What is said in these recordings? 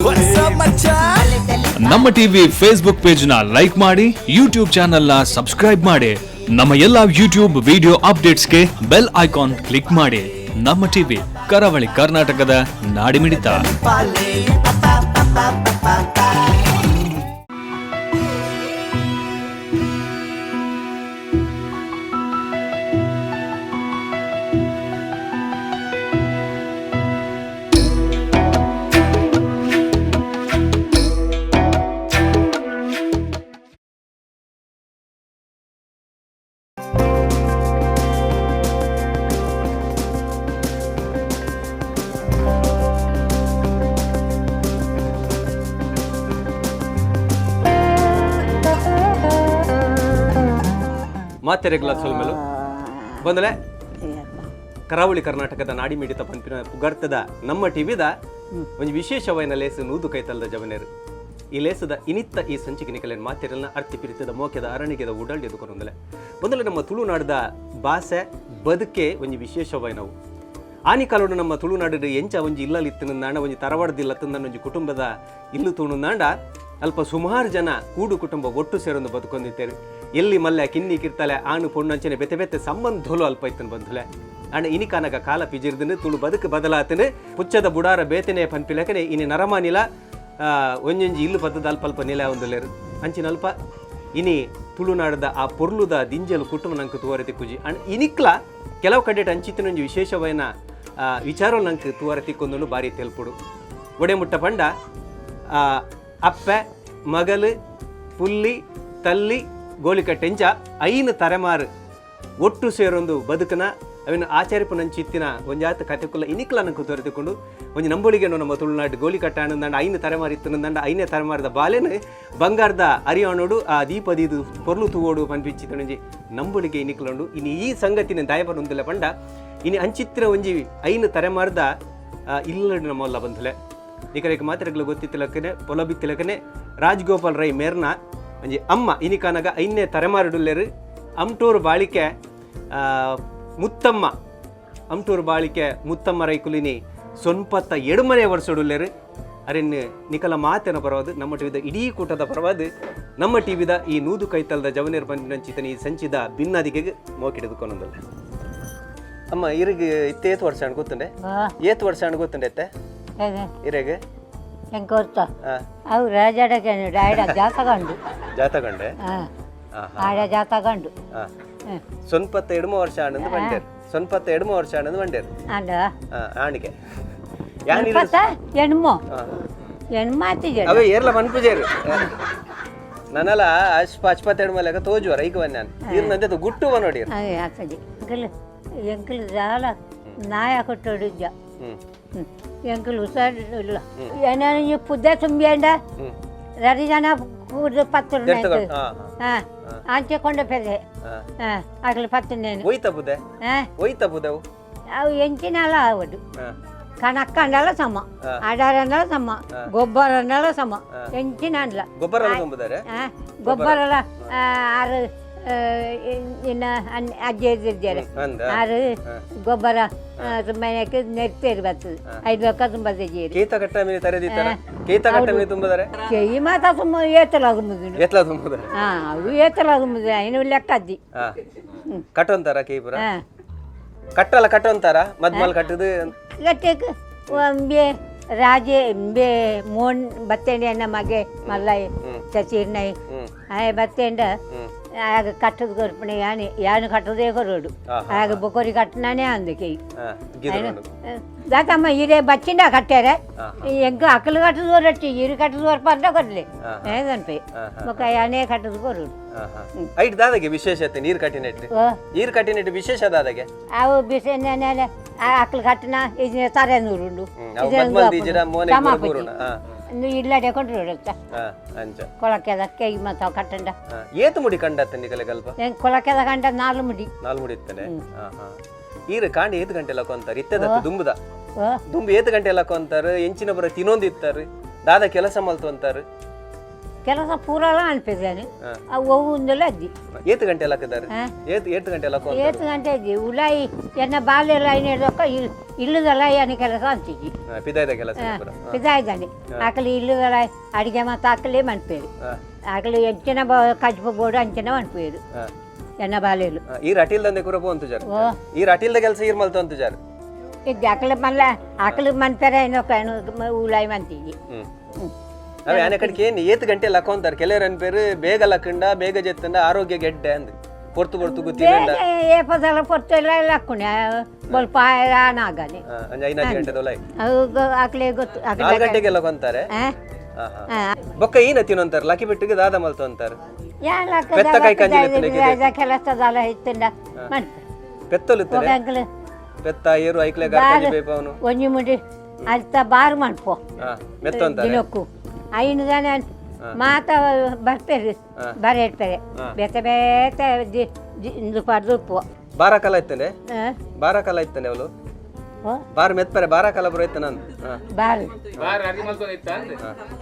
What's up, ಮಚ್ಚಾ? ನಮ್ಮ TV Facebook page ನ ಲೈಕ್ ಮಾಡಿ, ಯೂಟ್ಯೂಬ್ ಚಾನೆಲ್ ನ ಸಬ್ಸ್ಕ್ರೈಬ್ ಮಾಡಿ, ನಮ್ಮ ಎಲ್ಲಾ ಯೂಟ್ಯೂಬ್ ವಿಡಿಯೋ ಅಪ್ಡೇಟ್ಸ್ಗೆ ಬೆಲ್ ಐಕಾನ್ ಕ್ಲಿಕ್ ಮಾಡಿ. ನಮ್ಮ ಟಿವಿ, ಕರಾವಳಿ ಕರ್ನಾಟಕದ ನಾಡಿಮಿಡಿತ. ಪಾಲೆ ಪ ಪ ಪ ಪ ಪ ಪ. ಮಾತೆರೆಗ್ಲ ಸೊಲ್ಮೆಲು ಬಂದಲೆ. ಕರಾವಳಿ ಕರ್ನಾಟಕದ ನಾಡಿಮಿಡಿತ ಪಂಪಿನ ಪುಗರ್ತದ ನಮ್ಮ ಟಿವಿದ ಒಂಜಿ ವಿಶೇಷವಾಯಿನ ಲೇಸು ನೂದು ಕೈತಲ್ದ ಜವನೇರು. ಈ ಲೇಸದ ಇನಿತ್ತ ಈ ಸಂಚಿಕೆ ನಿಕಲೆನ್ ಮಾತೆರೆಲ್ನ ಅರ್ತಿ ಪಿರಿತದ ಮೋಕೆದ ಅರಣಿಗೆದ ಉಡಲ್ ಎದುಕೊಂದಲೆ ಬಂದಲೆ. ನಮ್ಮ ತುಳುನಾಡದ ಬಾಸೆ ಬದುಕೆ ಒಂಜಿ ವಿಶೇಷವಾಯಿನವು. ಆನಿ ಕಾಲೋಡು ನಮ್ಮ ತುಳುನಾಡು ಎಂಚ ಒಂಜಿ ಇಲ್ಲಲ್ಲಿ ಇತ್ತಿನಂದಾಂಡ, ಒಂಜಿ ತರವಾಡದಿಲ್ಲ ತಿಂದ ಒಂಜಿ ಕುಟುಂಬದ ಇಲ್ಲು ತೂಣುಂದಾಂಡ, ಅಲ್ಪ ಸುಮಾರು ಜನ ಕೂಡು ಕುಟುಂಬ ಒಟ್ಟು ಸೇರೊಂದು ಬದುಕೊಂದಿತ್ತೇರು. ಎಲ್ಲಿ ಮಲ್ಲೆ ಕಿನ್ನಿ ಕಿರ್ತಲೆ ಆಣು ಪೊಣ್ಣಂಚನೆ ಬೆತೆ ಬೆತೆ ಸಂಬಂಧೋಲು ಅಲ್ಪ ಇತ್ತನ ಬಂಧುಲೆ. ಅಣ್ಣ ಇನಿಕಾನಗ ಕಾಲ ಪಿಜಿರ್ದನು, ತುಳು ಬದುಕು ಬದಲಾತನು. ಪುಚ್ಚದ ಬುಡಾರ ಬೇತನೆ ಪನ್ಪಿಲಕನೆ ಇನಿ ನರಮಾನಿಲ ಒಂಜೊಂಜಿ ಇಲ್ಲು ಪದ್ದದ ಅಲ್ಪ ಅಲ್ಪ ನೆಲೆ ಒಂದುಲೇರು. ಅಂಚಿನ ಅಲ್ಪ ಇನಿ ತುಳುನಾಡದ ಆ ಪೊರ್ಲುದ ದಿಂಜಲು ಕುಟುಂಬ ನಂಗೆ ತೂವರೆ ತಿಕ್ಕುಜಿ. ಅಂಡ್ ಇನಿಕ್ಲ ಕೆಲವು ಕಡೆಟ್ ಅಂಚಿತ್ತಿನ ಒಂಜಿ ವಿಶೇಷವಾಯಿನ ವಿಚಾರ ನಂಗೆ ತೂವರೆ ತಿಕ್ಕೊಂದನು ಬಾರಿ ತೆಲ್ಪುಡು. ಒಡೆ ಮುಟ್ಟ ಪಂಡ ಅಪ್ಪೆ ಮಗಲು ಪುಲ್ಲಿ ತಲ್ಲಿ ಗೋಲಿಕಟ್ಟೆಂಚ ಐನು ತರೆಮಾರು ಒಟ್ಟು ಸೇರೊಂದು ಬದುಕನ ಅವಿನ ಆಚಾರ್ಯಪುನಂಚಿತ್ತಿನ ಒಂಜಾತ ಕತೆಕುಲ ಇನಿಕ್ಲ ನಂಗೆ ತೋರಿದುಕೊಂಡು ಒಂಜಿ ನಂಬೊಳಿಗೆ. ನಮ್ಮ ತುಳುನಾಡು ಗೋಲಿ ಕಟ್ಟ ಐನು ತರೆಮಾರು ಇತ್ತನಂದಂಡ, ಐನೇ ತರೆಮಾರದ ಬಾಲೆನು ಬಂಗಾರದ ಅರಿಯಾಣೋಡು, ಆ ದೀಪದೀದು ಪೊರ್ಲು ತೂವೋಡು ಪನ್ಪಿಚ್ಚಿತ್ತನೊಂಜಿ ನಂಬೊಳಿಗೆ ಇನಿಕ್ಲುಂಡು. ಇನಿ ಈ ಸಂಗತಿನ ದಯಪನೊಂದಿಲ್ಲ ಪಂಡ ಇನಿ ಅಂಚಿತ್ತಿನ ಒಂಜಿ ಐನು ತರೆಮಾರದ ಇಲ್ಲಡು ನಮ್ಮಲ್ಲ ಬಂಧುಲೆ. ನಿಕಲೆಗ್ ಮಾತ್ರೆಗಳು ಗೊತ್ತಿತ್ತಿಲಕ್ಕನೆ ಪೊಲಬಿತ್ತಿಲಕ್ಕನೆ ರಾಜ್ಗೋಪಾಲ್ ರೈ ಮೇರ್ನ ಒಂಜಿ ಅಮ್ಮ ಇನಿಕಾನಗ ಐನೇ ತರೆಮಾರುಡುಲ್ಲೆರು. ಅಮ್ಟೂರು ಬಾಳಿಕೆ ಮುತ್ತಮ್ಮ, ಅಮ್ಟೂರು ಬಾಳಿಕೆ ಮುತ್ತಮ್ಮ ರೈಕುಲಿನಿ ಸೊನ್ಪತ್ತ ಎಡುಮನೆ ವರ್ಷಡುಲ್ಲೆರು. ಅರೆನ್ ನಿಕಲ ಮಾತೇನ ಪರವಾದ, ನಮ್ಮ ಟಿವಿದ ಇಡೀ ಕೂಟದ ಪರವಾದ, ನಮ್ಮ ಟಿವಿದ ಈ ನೂದು ಕೈತಲ್ದ ಜವನೇರ್ ಬಂದಿನಂಚಿತನ ಈ ಸಂಚಿದ ಭಿನ್ನಾದಿಗೆಗೆ ಮೋಕಿಡಿದುಕೊಂಡಲ್ಲ. ಅಮ್ಮ, ಇರಿಗೆ ಇತ್ತೆ ಏತ್ ವರ್ಷ ಗೊತ್ತುಂಡೆ? ಏತ್ ವರ್ಷ ಗೊತ್ತುಂಡೆ ಇತ್ತೆ ಇರೆಗೆ? ಎಂಕ್ ಗೊತ್ತಾ? ಅವು ರಾಜಾಡಕ್ಕೆ ಆಡ ಜಾತಕಂಡು. ಜಾತಕಂಡೆ. ಆಡ ಜಾತಕಂಡು. ಸೊನ್ಪತ್ತ ಎಡುಮ ವರ್ಷ ಆನಂದ್ ಬಂಡೇರ್, ಸೊನ್ಪತ್ತ ಎಡುಮ ವರ್ಷ ಆನಂದ್ ಬಂಡೇರ್. ಅಂಡ. ಆಣಿಗೆ. ಇಪ್ಪತ್ತ ಎಣ್ಮೋ ಎಣ್ಮಾತಿಗೆ. ಅವೇ ಏರ್ಲ ಮನ್ಪುಜೇರು ನನಲ ಅಶ್ಪ ಅಶ್ಪತ್ತ ಎಡುಮ ಲೆಕ್ಕ ತೋಜುವರ ಈಗ ನಾನು ಇರ್ನಂತೆ ಗುಟ್ಟುವ ನೋಡಿ. ಅದೇ ಆಗ್ತದೆ. ಎಂಕಲ್ ಎಂಕಲ್ ಜಾಲ ನಾಯ ಕೊಟ್ಟೋಡಿದ್ದ. ಎಂಕಲ್ ಹುಷಾರಿಲ್ಲ ಏನೇನು ಈ ಪುದ್ದೆ ತುಂಬಿಯಂಡ ரெண்டு ಜನ ಕೂಡ್ದು ಪತ್ತು. ಹಾಂ, ಅಂಚೆ ಕೊಂಡ ಪೆದೆ. ಹಾಂ, ಅಗಲು ಪತ್ತು నేను. ಒಯ್ತ ಬುದೆ? ಹಾಂ. ಒಯ್ತ ಬುದೆವು? ಅವು ಎಂಚಿನಲ್ಲ ಆವಡು. ಕಣಕ್ಕಂಡಲ ಸಮ, ಅಡಾರಂಡಲ ಸಮ, ಗೊಬ್ಬರ ಅಂಡಲ ಸಮ, ಎಂಚಿನ ಅಂಡ್ಲ. ಗೊಬ್ಬರ ತುಂಬಿದಾರೆ? ಗೊಬ್ಬರ ಆರು ಇನ್ನ ಅಜ್ಜಿ ಇದ್ದಾರೆ. ಅಂದ. ಆರು ಗೊಬ್ಬರ ಮನೆಗೆ ನೆಡ್ತೇರಿ ಬರ್ತದೆ, ಐದು ಲಕ್ಕ ತುಂಬ ತೆಜೀರಿ. ಕೇತ ಕಟ್ಟ ಮೇಲೆ ತರೆದಿತ್ತಾರ? ಕೇತ ಕಟ್ಟ ಮೇಲೆ ತುಂಬಿದಾರೆ? చెయ్యి మాత సుమ్మ ఏతలాగుముంది. ಎತ್ಲ ತುಂಬಿದಾರೆ? అవి ఏతలాగుముంది అయిన లెక్క అది. ಕಟ್ಟೊಂತಾರ ಕೇಪುರ ಕಟ್ಟಲ್ಲ, ಕಟ್ಟೊಂತಾರ ಮದ್ಮಲ್ ಕಟ್ಟದು. ಗಟ್ಟೆಕ್ ಒಂಬೆ ರಾಜೆ ಬೆ ಮೋನ್ ಬತ್ತೇಂಡೆ ಅನ್ನ ಮಗೆ ಮಲ್ಲೈ ಚಚೀರ್ನೈ ಆಯ್ ಬತ್ತೇಂಡ ಆಗ ಕಟ್ಟದ ಕೊರ್ಪಣೆ ಯಾನೆ ಯಾನು ಕಟ್ಟದೇ ಕೊರೋಡು. ಆಗ ಬೊಕೊರಿ ಕಟ್ಟನಾನೇ ಅಂದಕ್ಕೆ. ದಾತಮ್ಮ ಇರೇ ಬಚ್ಚಿಂಡ ಕಟ್ಟಾರೆ. ಎಂಕ ಅಕ್ಕಲು ಕಟ್ಟದ ರೊಟ್ಟಿ ಇರು ಕಟ್ಟದ ಕೊರ್ಪ ಕೊರ್ಲಿ ಏದನ್ಪೆ ಬೊಕ ಯಾನೇ ಕಟ್ಟದ ಕೊರೋಡು. ಐಟ್ ದಾದಾಗೆ ವಿಶೇಷತೆ ನೀರು ಕಟ್ಟಿನೆಟ್? ನೀರು ಕಟ್ಟಿನೆಟ್ ವಿಶೇಷ ದಾದಾಗೆ? ಅವು ಬಿಸಿ ಅಕ್ಕಲು ಕಟ್ಟನ ಇದು ತರೆ ನೂರುಂಡು. ಅವು ಮದ್ಮಲ್ ದೀಜಿರ ಮೋನೆ ಗುರುನ. ಇಲ್ಲಡೆ ಕೊಂಡ್ರು. ಅಂಚ. ಕೊಳಕೆದ ಕೈ ಮತ್ತು ಕಟ್ಟಂಡ. ಏತು ಮುಡಿ ಕಂಡತ್ತ ನಿಕಲೆ ಕಲ್ಪ? ಕೊಳಕೆದ ಕಂಡ ನಾಲು ಮುಡಿ. ನಾಲ್ ಮುಡಿ ಇತ್ತನೆ. ಈರು ಕಾಂಡಿ ಏತು ಗಂಟೆ ಎಲ್ಲ ಕೊಂತಾರೆ ಇತ್ತದ ದುಂಬುದ? ದುಂಬು ಏತು ಗಂಟೆ ಎಲ್ಲ ಕೊಂತಾರೆ, ಎಂಚಿನ ಬರ ತಿನ್ನೊಂದು ಇತ್ತಾರೆ, ದಾದ ಕೆಲಸ ಮಲ್ತು ಅಂತಾರೆ? ಕೆಲಸ ಪೂರಲ ಅನ್ಪಿದ್ದಾನೆ ಅವು ಒಂದೆಲ್ಲ ಅಜ್ಜಿ. ಏತ್ ಗಂಟೆ ಲಕ್ಕದಾರೆ? ಏತ್ ಏತ್ ಗಂಟೆ ಲಕ್ಕ? ಏತ್ ಗಂಟೆ ಇದ್ದಿ ಉಲಾಯಿ ಎನ್ನ ಬಾಲ್ಯ ಲೈನ್ ಹಿಡ್ದಕ್ಕ ಇಲ್ಲದಲ್ಲ ಏನು ಕೆಲಸ ಅಂತಿದ್ದಿ. ಪಿದಾಯ್ದ ಕೆಲಸ ಪೂರ. ಪಿದಾಯ್ದಾನೆ ಆಕಲಿ ಇಲ್ಲದಲ್ಲ ಅಡಿಗೆ ಮತ್ತು ಆಕಲಿ ಮನ್ಪೇರು. ಆಕಲಿ ಎಂಚಿನ ಕಜ್ಪು ಬೋಡು ಅಂಚಿನ ಮನ್ಪೇರು ಎನ್ನ ಬಾಲ್ಯಲು. ಈ ರಟೀಲ್ದಂದೆ ಕುರಪು ಅಂತು ಜಾರು. ಈ ರಟೀಲ್ದ ಕೆಲಸ ಈರ್ ಮಲ್ತು ಅಂತು ಜಾರು. ಇದ್ದೆ ಆಕಲಿ ಮಲ್ಲ ಆಕಲಿ ಮನ್ಪೇರೆ ಏನೋ ಉಲಾಯಿ ಮಂತಿದ್ದಿ. ಅವೇ ಆನೆ ಕಡೆಗೆ ಏನು ಏತ್ ಗಂಟೆ ಲಕ್ಕ ಅಂತಾರೆ ಕೆಲವರು ಅನ್ಪೇರು, ಬೇಗ ಲಕ್ಕಂಡ ಬೇಗ ಜೆತ್ತಂಡ ಆರೋಗ್ಯ ಗೆಡ್ಡೆ ಅಂದ್ ಪೊರ್ತು ಪೊರ್ತು ಗೊತ್ತಿಲ್ಲ. ఏ పదాల పొత్తు లక్కునే ಬೊಲ್ಪ ಆನಾಗನೆ. ಅಂಜ 5 ಗಂಟೆ ದೊಲೈ. ಅವು ಆಕಲೆ ಗೊತ್ತು. 4 ಗಂಟೆಗೆಲ್ಲ ಕೊಂತಾರೆ. ಬೊಕ್ಕ ಏನ ತಿನ್ನಂತಾರೆ ಲಕ್ಕಿ ಬಿಟ್ಟಿಗೆ ದಾದ ಮಲ್ತು ಅಂತಾರೆ. ಪೆತ್ತ ಕೈ ಕಂಜಿಲ ಕೆಲಸದಲ್ಲ ಇತ್ತಂಡ ಪೆತ್ತಲು ಪೆತ್ತ ಏರು ಐಕ್ಲೆ ಗಾರ್ಕಂಜಿ ಬೇಪವನು ಒಂಜಿ ಮುಂಡಿ ಅಲ್ತ ಬಾರು ಮನ್ಪೋ ಮೆತ್ತ ಅಂತಾರೆ ದಿನಕ್ಕೂ ಐನು ಜನ ಮಾತ ಬರ್ಪೇರು ಬರೇಟ್ಪೇರೆ ಬೇತೆ ಬೇತೆ ಇಂದು ಪಡ್ದು ಉಪ್ಪು. ಬಾರ ಕಾಲ ಇತ್ತಂಡೆ, ಬಾರ ಕಾಲ ಇತ್ತಂಡೆ ಅವಳು ಬಾರ್ ಮೆತ್ಪರೆ ಬಾರ ಕಾಲ ಬರೋ ನಾನು. ಬಾರು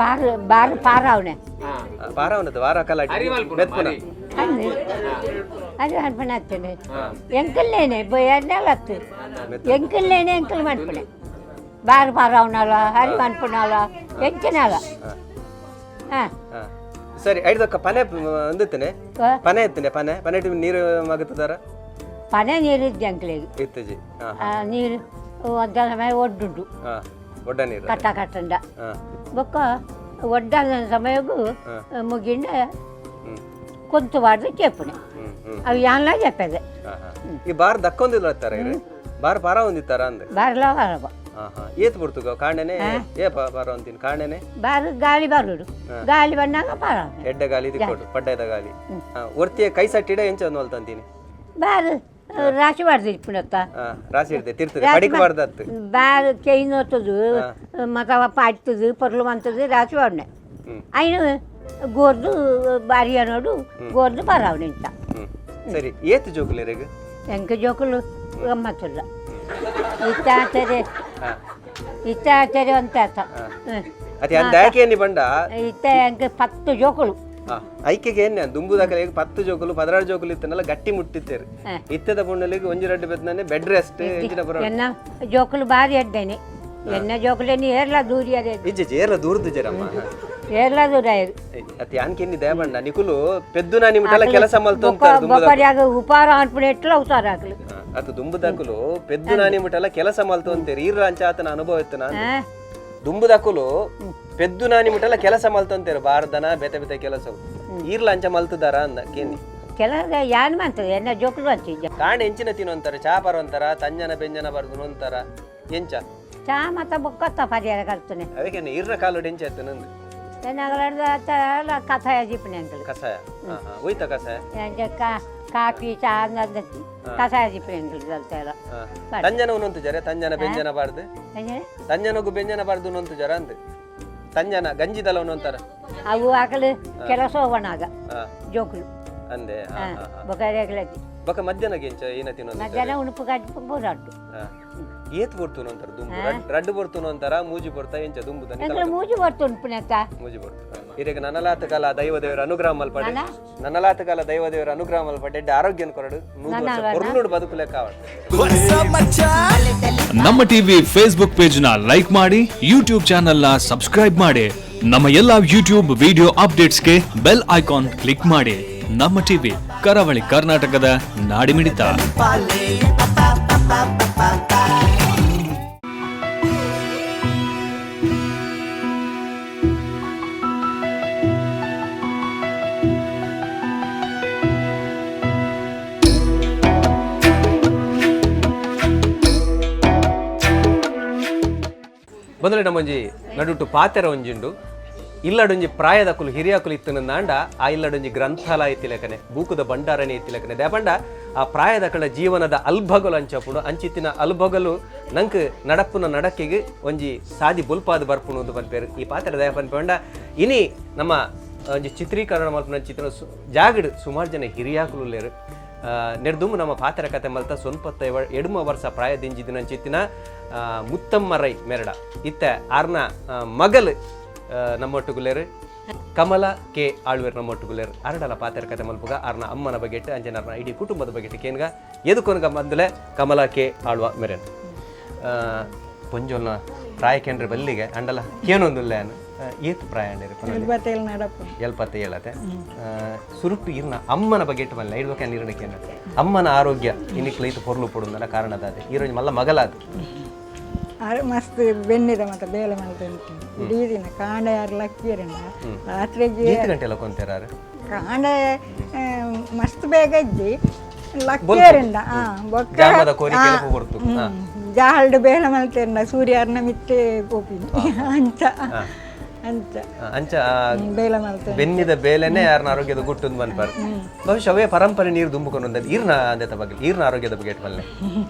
ಪಾರು ಬಾರು ಪಾರ ಅವನೇ ಬಾರ ಅವನದ್ದು ಬಾರ ಕಾಲ ಮೆತ್ಪುನ ಅದು ಅನ್ಪಣ ಆಗ್ತೇನೆ ಎಂಕಲ್ಲೇನೆ ಎಣ್ಣೆಲ್ಲ ಎಂಕಲ್ಲೇನೆ ಎಂಕಲ್ ಮನ್ಪಣೆ ಬಾರು ಪಾರ ಅವನಲ್ಲ ಹರಿ ಮನ್ಪುನಲ್ಲ ಎಂಚಿನಲ್ಲ. ಸರಿ ಐದಕ್ಕ ಪನೆ ಅಂದಿತ್ತೇನೆ ಪನೆ ಇತ್ತೇನೆ ಪನೆ ಪನೆ ನೀರು ಮಗತ್ತದಾರ ಪನೆ ನೀರು ಇದ್ದೆ ಅಂಕಲಿಗೆ ಇತ್ತಜಿ ನೀರು ಒಂದ ಸಮಯ ಒಡ್ಡುಂಟು ಒಡ್ಡ ನೀರು ಕಟ್ಟ ಕಟ್ಟಂಡ ಬೊಕ್ಕ ಒಡ್ಡ ಸಮಯಗೂ ಮುಗಿಂಡ కొంత వాడు చెప్పునే అవి యాన్లా చెప్పేది. ಈ ಬಾರ್ ದಕ್ಕೊಂದಿಲ್ಲ ಬಾರ್ ಪಾರ ಹೊಂದಿತ್ತಾರ ಅಂದೆ ಬಾರ್ಲ ಬಾರವ ಏತ್ ಬಿಡ್ತು ಕಾಣೆನೆ ಏ ಬಾರ ಅಂತೀನಿ ಕಾಣೆನೆ ಬಾರು ಗಾಳಿ ಬರುಡು ಗಾಳಿ ಬಂದಾಗ ಪಾರ ಎಡ್ಡ ಗಾಳಿ ದಿಕ್ಕೋಡು ಪಡ್ಡದ ಗಾಳಿ ಒರ್ತಿಯ ಕೈ ಸಟ್ಟಿಡ ಎಂಚ ಅಂತೀನಿ ಬಾರು ರಾಶಿ ಬಾರ್ದು ಇಪ್ಪುನತ್ತ ರಾಶಿ ಇಡ್ದೆ ತಿರ್ತದೆ ಪಡಿಕೆ ಬಾರ್ದತ್ತು ಬಾರು ಕೈ ನೋತದು ಮತ ಪಾಡ್ತದು ಪೊರ್ಲು ಮಂತದು ರಾಶಿ ಬಾರ್ನೆ అయిన గోర్దు భార్య అనోడు గోర్దు పరావుని ఇంత. ಸರಿ ಏತ್ ಜೋಕುಲು ಎಂಕ ಜೋಕುಲು ಗಮ್ಮತ್ತುಲ್ಲ ಇತ್ತಾಚರೆ ಇತ್ತಾಚರೆ ಅಂತ ಅತಿ ಅಂದಾಕೆ ಬಂಡ ಇತ್ತ ಎಂಕ 10 ಜೋಕುಲು ಐಕೆಗೆ ಏನೇ ದುಂಬುದಾಕಲೆ 10 ಜೋಕುಲು 16 ಜೋಕುಲು ಇತ್ತನಲ್ಲ ಗಟ್ಟಿ ಮುಟ್ಟಿತ್ತೇರು ಇತ್ತದ ಪುಣ್ಣಲಿಗೆ ಒಂಜಿ ರಡ್ಡು ಬೆತ್ತನೆ ಬೆಡ್ ರೆಸ್ಟ್ ಎನ್ನ ಜೋಕುಲು ಬಾರಿ ಅಡ್ಡೇನೆ ಎನ್ನ ಜೋಕುಲೇನಿ ಏರ್ಲ ದೂರಿ ಅದೇ ಇಜ್ಜೆ ಏರ್ಲ ದೂರದ್ದು ಜರಮ್ಮ ಏರ್ಲ ದೂರ ಅತಿ ಅನ್ಕೆನ್ನಿ ದಯಬಂಡ ನಿಕುಲು ಪೆದ್ದು ನಾ ನಿಮಿಟಲ್ಲ ಕೆಲಸ ಮಲ್ತು ಅಂತಾರೆ. ಬೊಕ್ಕರ್ಯಾಗ ಉಪಾರ ಅನ್ಪುಣ ಎಟ್ಲ ಉಸಾರ ಹಾಕಲು ಅದು ದುಂಬುದಾಕುಲು ಪೆದ್ದು ನಾ ನಿಮಿಟಲ್ಲ ಕೆಲಸ ಮಲ್ತು ಅಂತೀರಿ ಈರ್ಲ ಅಂಚ ಆತನ ಅನುಭವ ಇತ್ತು ನಾನು ದುಂಬುದಾಕುಲು ಪೆದ್ದು ನಾ ನಿಮಿಟಲ್ಲ ಕೆಲಸ ಮಲ್ತು ಅಂತೀರಿ ಬಾರ್ದನ ಬೇತೆ ಬೇತೆ ಕೆಲಸ ಈರ್ಲ ಅಂಚ ಮಲ್ತದಾರ ಅಂದ ಕೇನಿ ಕೆಲಸ ಯಾನ್ ಮಂತದೆ ಎನ್ನ ಜೋಕುಲು ಅಂತಿದ್ದ ಕಾಂಡ ಎಂಚಿನ ತಿನ್ನು ಅಂತಾರೆ ಚಾ ಬರೋ ಅಂತಾರ ತಂಜನ ಬೆಂಜನ ಬರ್ದು ಅಂತಾರ ಎಂಚ ಚಾ ಮತ್ತ ಬೊಕ್ಕತ್ತ ಪರಿಹಾರ ಕಲ್ತಾನೆ ಅದಕ್ಕೆ ಇರ್ನ ಕಾಲು ಎಂಚ ಆಯ್ತು ನಂದು ಕಸಾಯ ಜಿಪ್ಪಣೆ ಅಂಕಲ್ ಕಸಾಯ ಹೋಯ್ತ ಕಸಾಯ ಕಾಫಿ ಚಾ ಕಸಾಯ ಜಿಪ್ಪಣೆ ಅಂಕಲ್ ತಂಜನ ಉನ್ನೊಂತು ಜರ ತಂಜನ ಬೆಂಜನ ಬಾರ್ದು ತಂಜನಗು ಬೆಂಜನ ಬಾರ್ದು ಉನ್ನೊಂತು ಜರ ಅಂದು ತಂಜನ ಗಂಜಿದಲ ಉನ್ನೊಂತಾರ ಅವು ಆಕಲು ಕೆಲಸ ಹೋಗೋಣಾಗ ಜೋಕುಲು ಅಂದೆ ಬೊಕ್ಕ ಬೊಕ್ಕ ಮಧ್ಯಾಹ್ನ ಎಂಚ ಏನ ತಿನ್ನೋ ಮಧ್ಯಾಹ್ನ ಉಣುಪು ಗಜ್ಜಿ ಬೋರಾಟು ಏತ್ ಬರ್ತುನು ಅಂತಾರ ದುಂಬು ರಡ್ಡು ಬರ್ತುನು ಅಂತಾರ ಮೂಜಿ ಬರ್ತಾ ಎಂಚ ದುಂಬು ಮೂಜಿ ಬರ್ತು ಪುಣೆತ್ತ ಮೂಜಿ ಬರ್ತು ಇರಗ ನನಲಾತ ಕಾಲ ದೈವ ದೇವರ ಅನುಗ್ರಹ ಮಲ್ಪಡೆ ನನಲಾತ ಕಾಲ ದೈವ ದೇವರ ಅನುಗ್ರಹ ಮಲ್ಪಡೆ ಆರೋಗ್ಯ ಕೊರಡು 100 ವರ್ಷ ಬದುಕು ಲೆಕ್ಕ. ನಮ್ಮ TV Facebook page ನ ಲೈಕ್ ಮಾಡಿ, ಯೂಟ್ಯೂಬ್ ಚಾನೆಲ್ ನ ಸಬ್ಸ್ಕ್ರೈಬ್ ಮಾಡಿ, ನಮ್ಮ ಎಲ್ಲಾ ಯೂಟ್ಯೂಬ್ ವಿಡಿಯೋ ಅಪ್ಡೇಟ್ಸ್ಗೆ bell icon click ಮಾಡಿ. ನಮ್ಮ ಟಿವಿ ಕರಾವಳಿ ಕರ್ನಾಟಕದ ನಾಡಿಮಿಡಿತ. ಮೊದಲೇ ನಮ್ಮೊಂಜಿ ನಡುಟು ಪಾತೆರ ಒಂಜಿಂಡು ಇಲ್ಲಡೊಂಜಿ ಪ್ರಾಯದಕುಲು ಹಿರಿಯಕುಲು ಇತ್ತನಂದಾಂಡ ಆ ಇಲ್ಲಡೊಂಜಿ ಗ್ರಂಥಾಲಯ ಇತ್ತಿಲಕನೆ ಬೂಕುದ ಭಂಡಾರನೆ ಇತ್ತಿಲಕನೆ ದೇಪಂಡ ಆ ಪ್ರಾಯದಕಳ ಜೀವನದ ಅಲ್ಭಗಲು ಅಂಚಪುಡು ಅಂಚಿತ್ತಿನ ಅಲ್ಭಗಲು ನಂಕ್ ನಡಪ್ಪುನ ನಡಕ್ಕೆಗೆ ಒಂಜಿ ಸಾದಿ ಬುಲ್ಪಾದ ಬರ್ಪುಣು ಅಂತ ಪನ್ಪೇರು ಈ ಪಾತ್ರ ದಯ ಪನ್ಪೇಂಡ ಇನಿ ನಮ್ಮ ಒಂಜಿ ಚಿತ್ರೀಕರಣ ಮಲ್ಪುನ ಚಿತ್ರ ಜಾಗಡ್ ಸುಮಾರು ಜನ ಹಿರಿಯಾಕುಲು ಲೇರು ನೆರ್ದುಂಬು ನಮ್ಮ ಪಾತ್ರ ಕತೆ ಮಲ್ತ ಸೊನ್ಪತ್ತ ಎಡುಮ ವರ್ಷ ಪ್ರಾಯದಿಂಜಿದಿನ ಅಂಚಿತ್ತಿನ ಮುತ್ತಮ್ಮ ರೈ ಮೆರಡ ಇತ್ತ ಆರ್ನ ಮಗಲ್ ನಮ್ಮೊಟ್ಟುಗುಲೇರು. ಕಮಲ ಕೆ ಆಳ್ವೇರ್ ನಮ್ಮೊಟ್ಟುಗುಲೇರ್ ಅರಡಲ ಪಾತೆರ ಕತೆ ಮಲ್ಪುಗ ಅರ್ನ ಅಮ್ಮನ ಬಗೆಟ್ ಅಂಚನೆ ಅರ್ನ ಇಡೀ ಕುಟುಂಬದ ಬಗೆಟ್ ಕೇನ್ಗ ಎದುಕೊನ್ಗ ಬಂದಲೆ ಕಮಲ ಕೆ ಆಳ್ವ ಮೆರೆನ್ ಪೊಂಜೊಲ್ನ ಪ್ರಾಯ ಕೇಂದ್ರ ಬಲ್ಲಿಗೆ ಅಂಡಲ ಕೇನೊಂದುಲ್ಲ ಏತ್ ಪ್ರಾಯ ಅಂಡೇರಿ ಎಲ್ಪತ್ತೇಳು ನಡಪು. ಎಲ್ಪತ್ತೇಳತೆ. ಸುರುಟ್ಟು ಇರ್ನ ಅಮ್ಮನ ಬಗೆಟ್ ಮಲ್ಲ ಇಡ್ಬೇಕ ನೀರಡ ಕೇನ ಅಮ್ಮನ ಆರೋಗ್ಯ ಇನ್ನಿಕ್ಲ ಪೊರ್ಲು ಪೊಡುಂದಲ ಕಾರಣದಾದೆ ಈರೊಂಜಿ ಮಲ್ಲ ಮಗಲಾದ. ಆರು ಮಸ್ತ್ ಬೆನ್ನಿದ ಮತ್ತೆ ಬೇಲೆ ಮಲ್ತ ಉಂಟು ಇಡೀ ದಿನ ಕಾಂಡ ಯಾರು ಲಕ್ಕಿಯರಂಡ ರಾತ್ರಿಗೆ. ಏತ್ ಗಂಟೆ ಎಲ್ಲ ಕೊಂತೇರಾರು? ಕಾಂಡ ಮಸ್ತ್ ಬೇಗ ಇಜ್ಜಿ ಲಕ್ಕಿಯರಂಡ ಬೊಕ್ಕ. ಜಾಮದ ಕೋರಿ ಕೆಲಪು ಬರ್ತು. ಜಾಲ್ಡ್ ಬೇಲೆ ಮಲ್ತೇರಂಡ ಸೂರ್ಯಾರ್ನ ಮಿತ್ತೆ ಪೋಪಿನಿ ಅಂಚ ಅಂಚ. ಅಂಚ. ಬೇಲೆ ಮಲ್ತೆ. ಬೆನ್ನಿದ ಬೇಲೆನೆ ಯಾರನ್ನ ಆರೋಗ್ಯದ ಗುಟ್ಟುಂದು ಮನ್ಪಾರ್. ಬಹುಶಃ ಅವೇ ಪರಂಪರೆ ನೀರು ದುಂಬುಕೊಂಡು ಈರ್ನ ಅಂದೆತ ಬಗ್ಗೆ ಈರ್ನ ಆರೋಗ್ಯದ ಬಗ್ಗೆ ಮಲ್ಲೆ.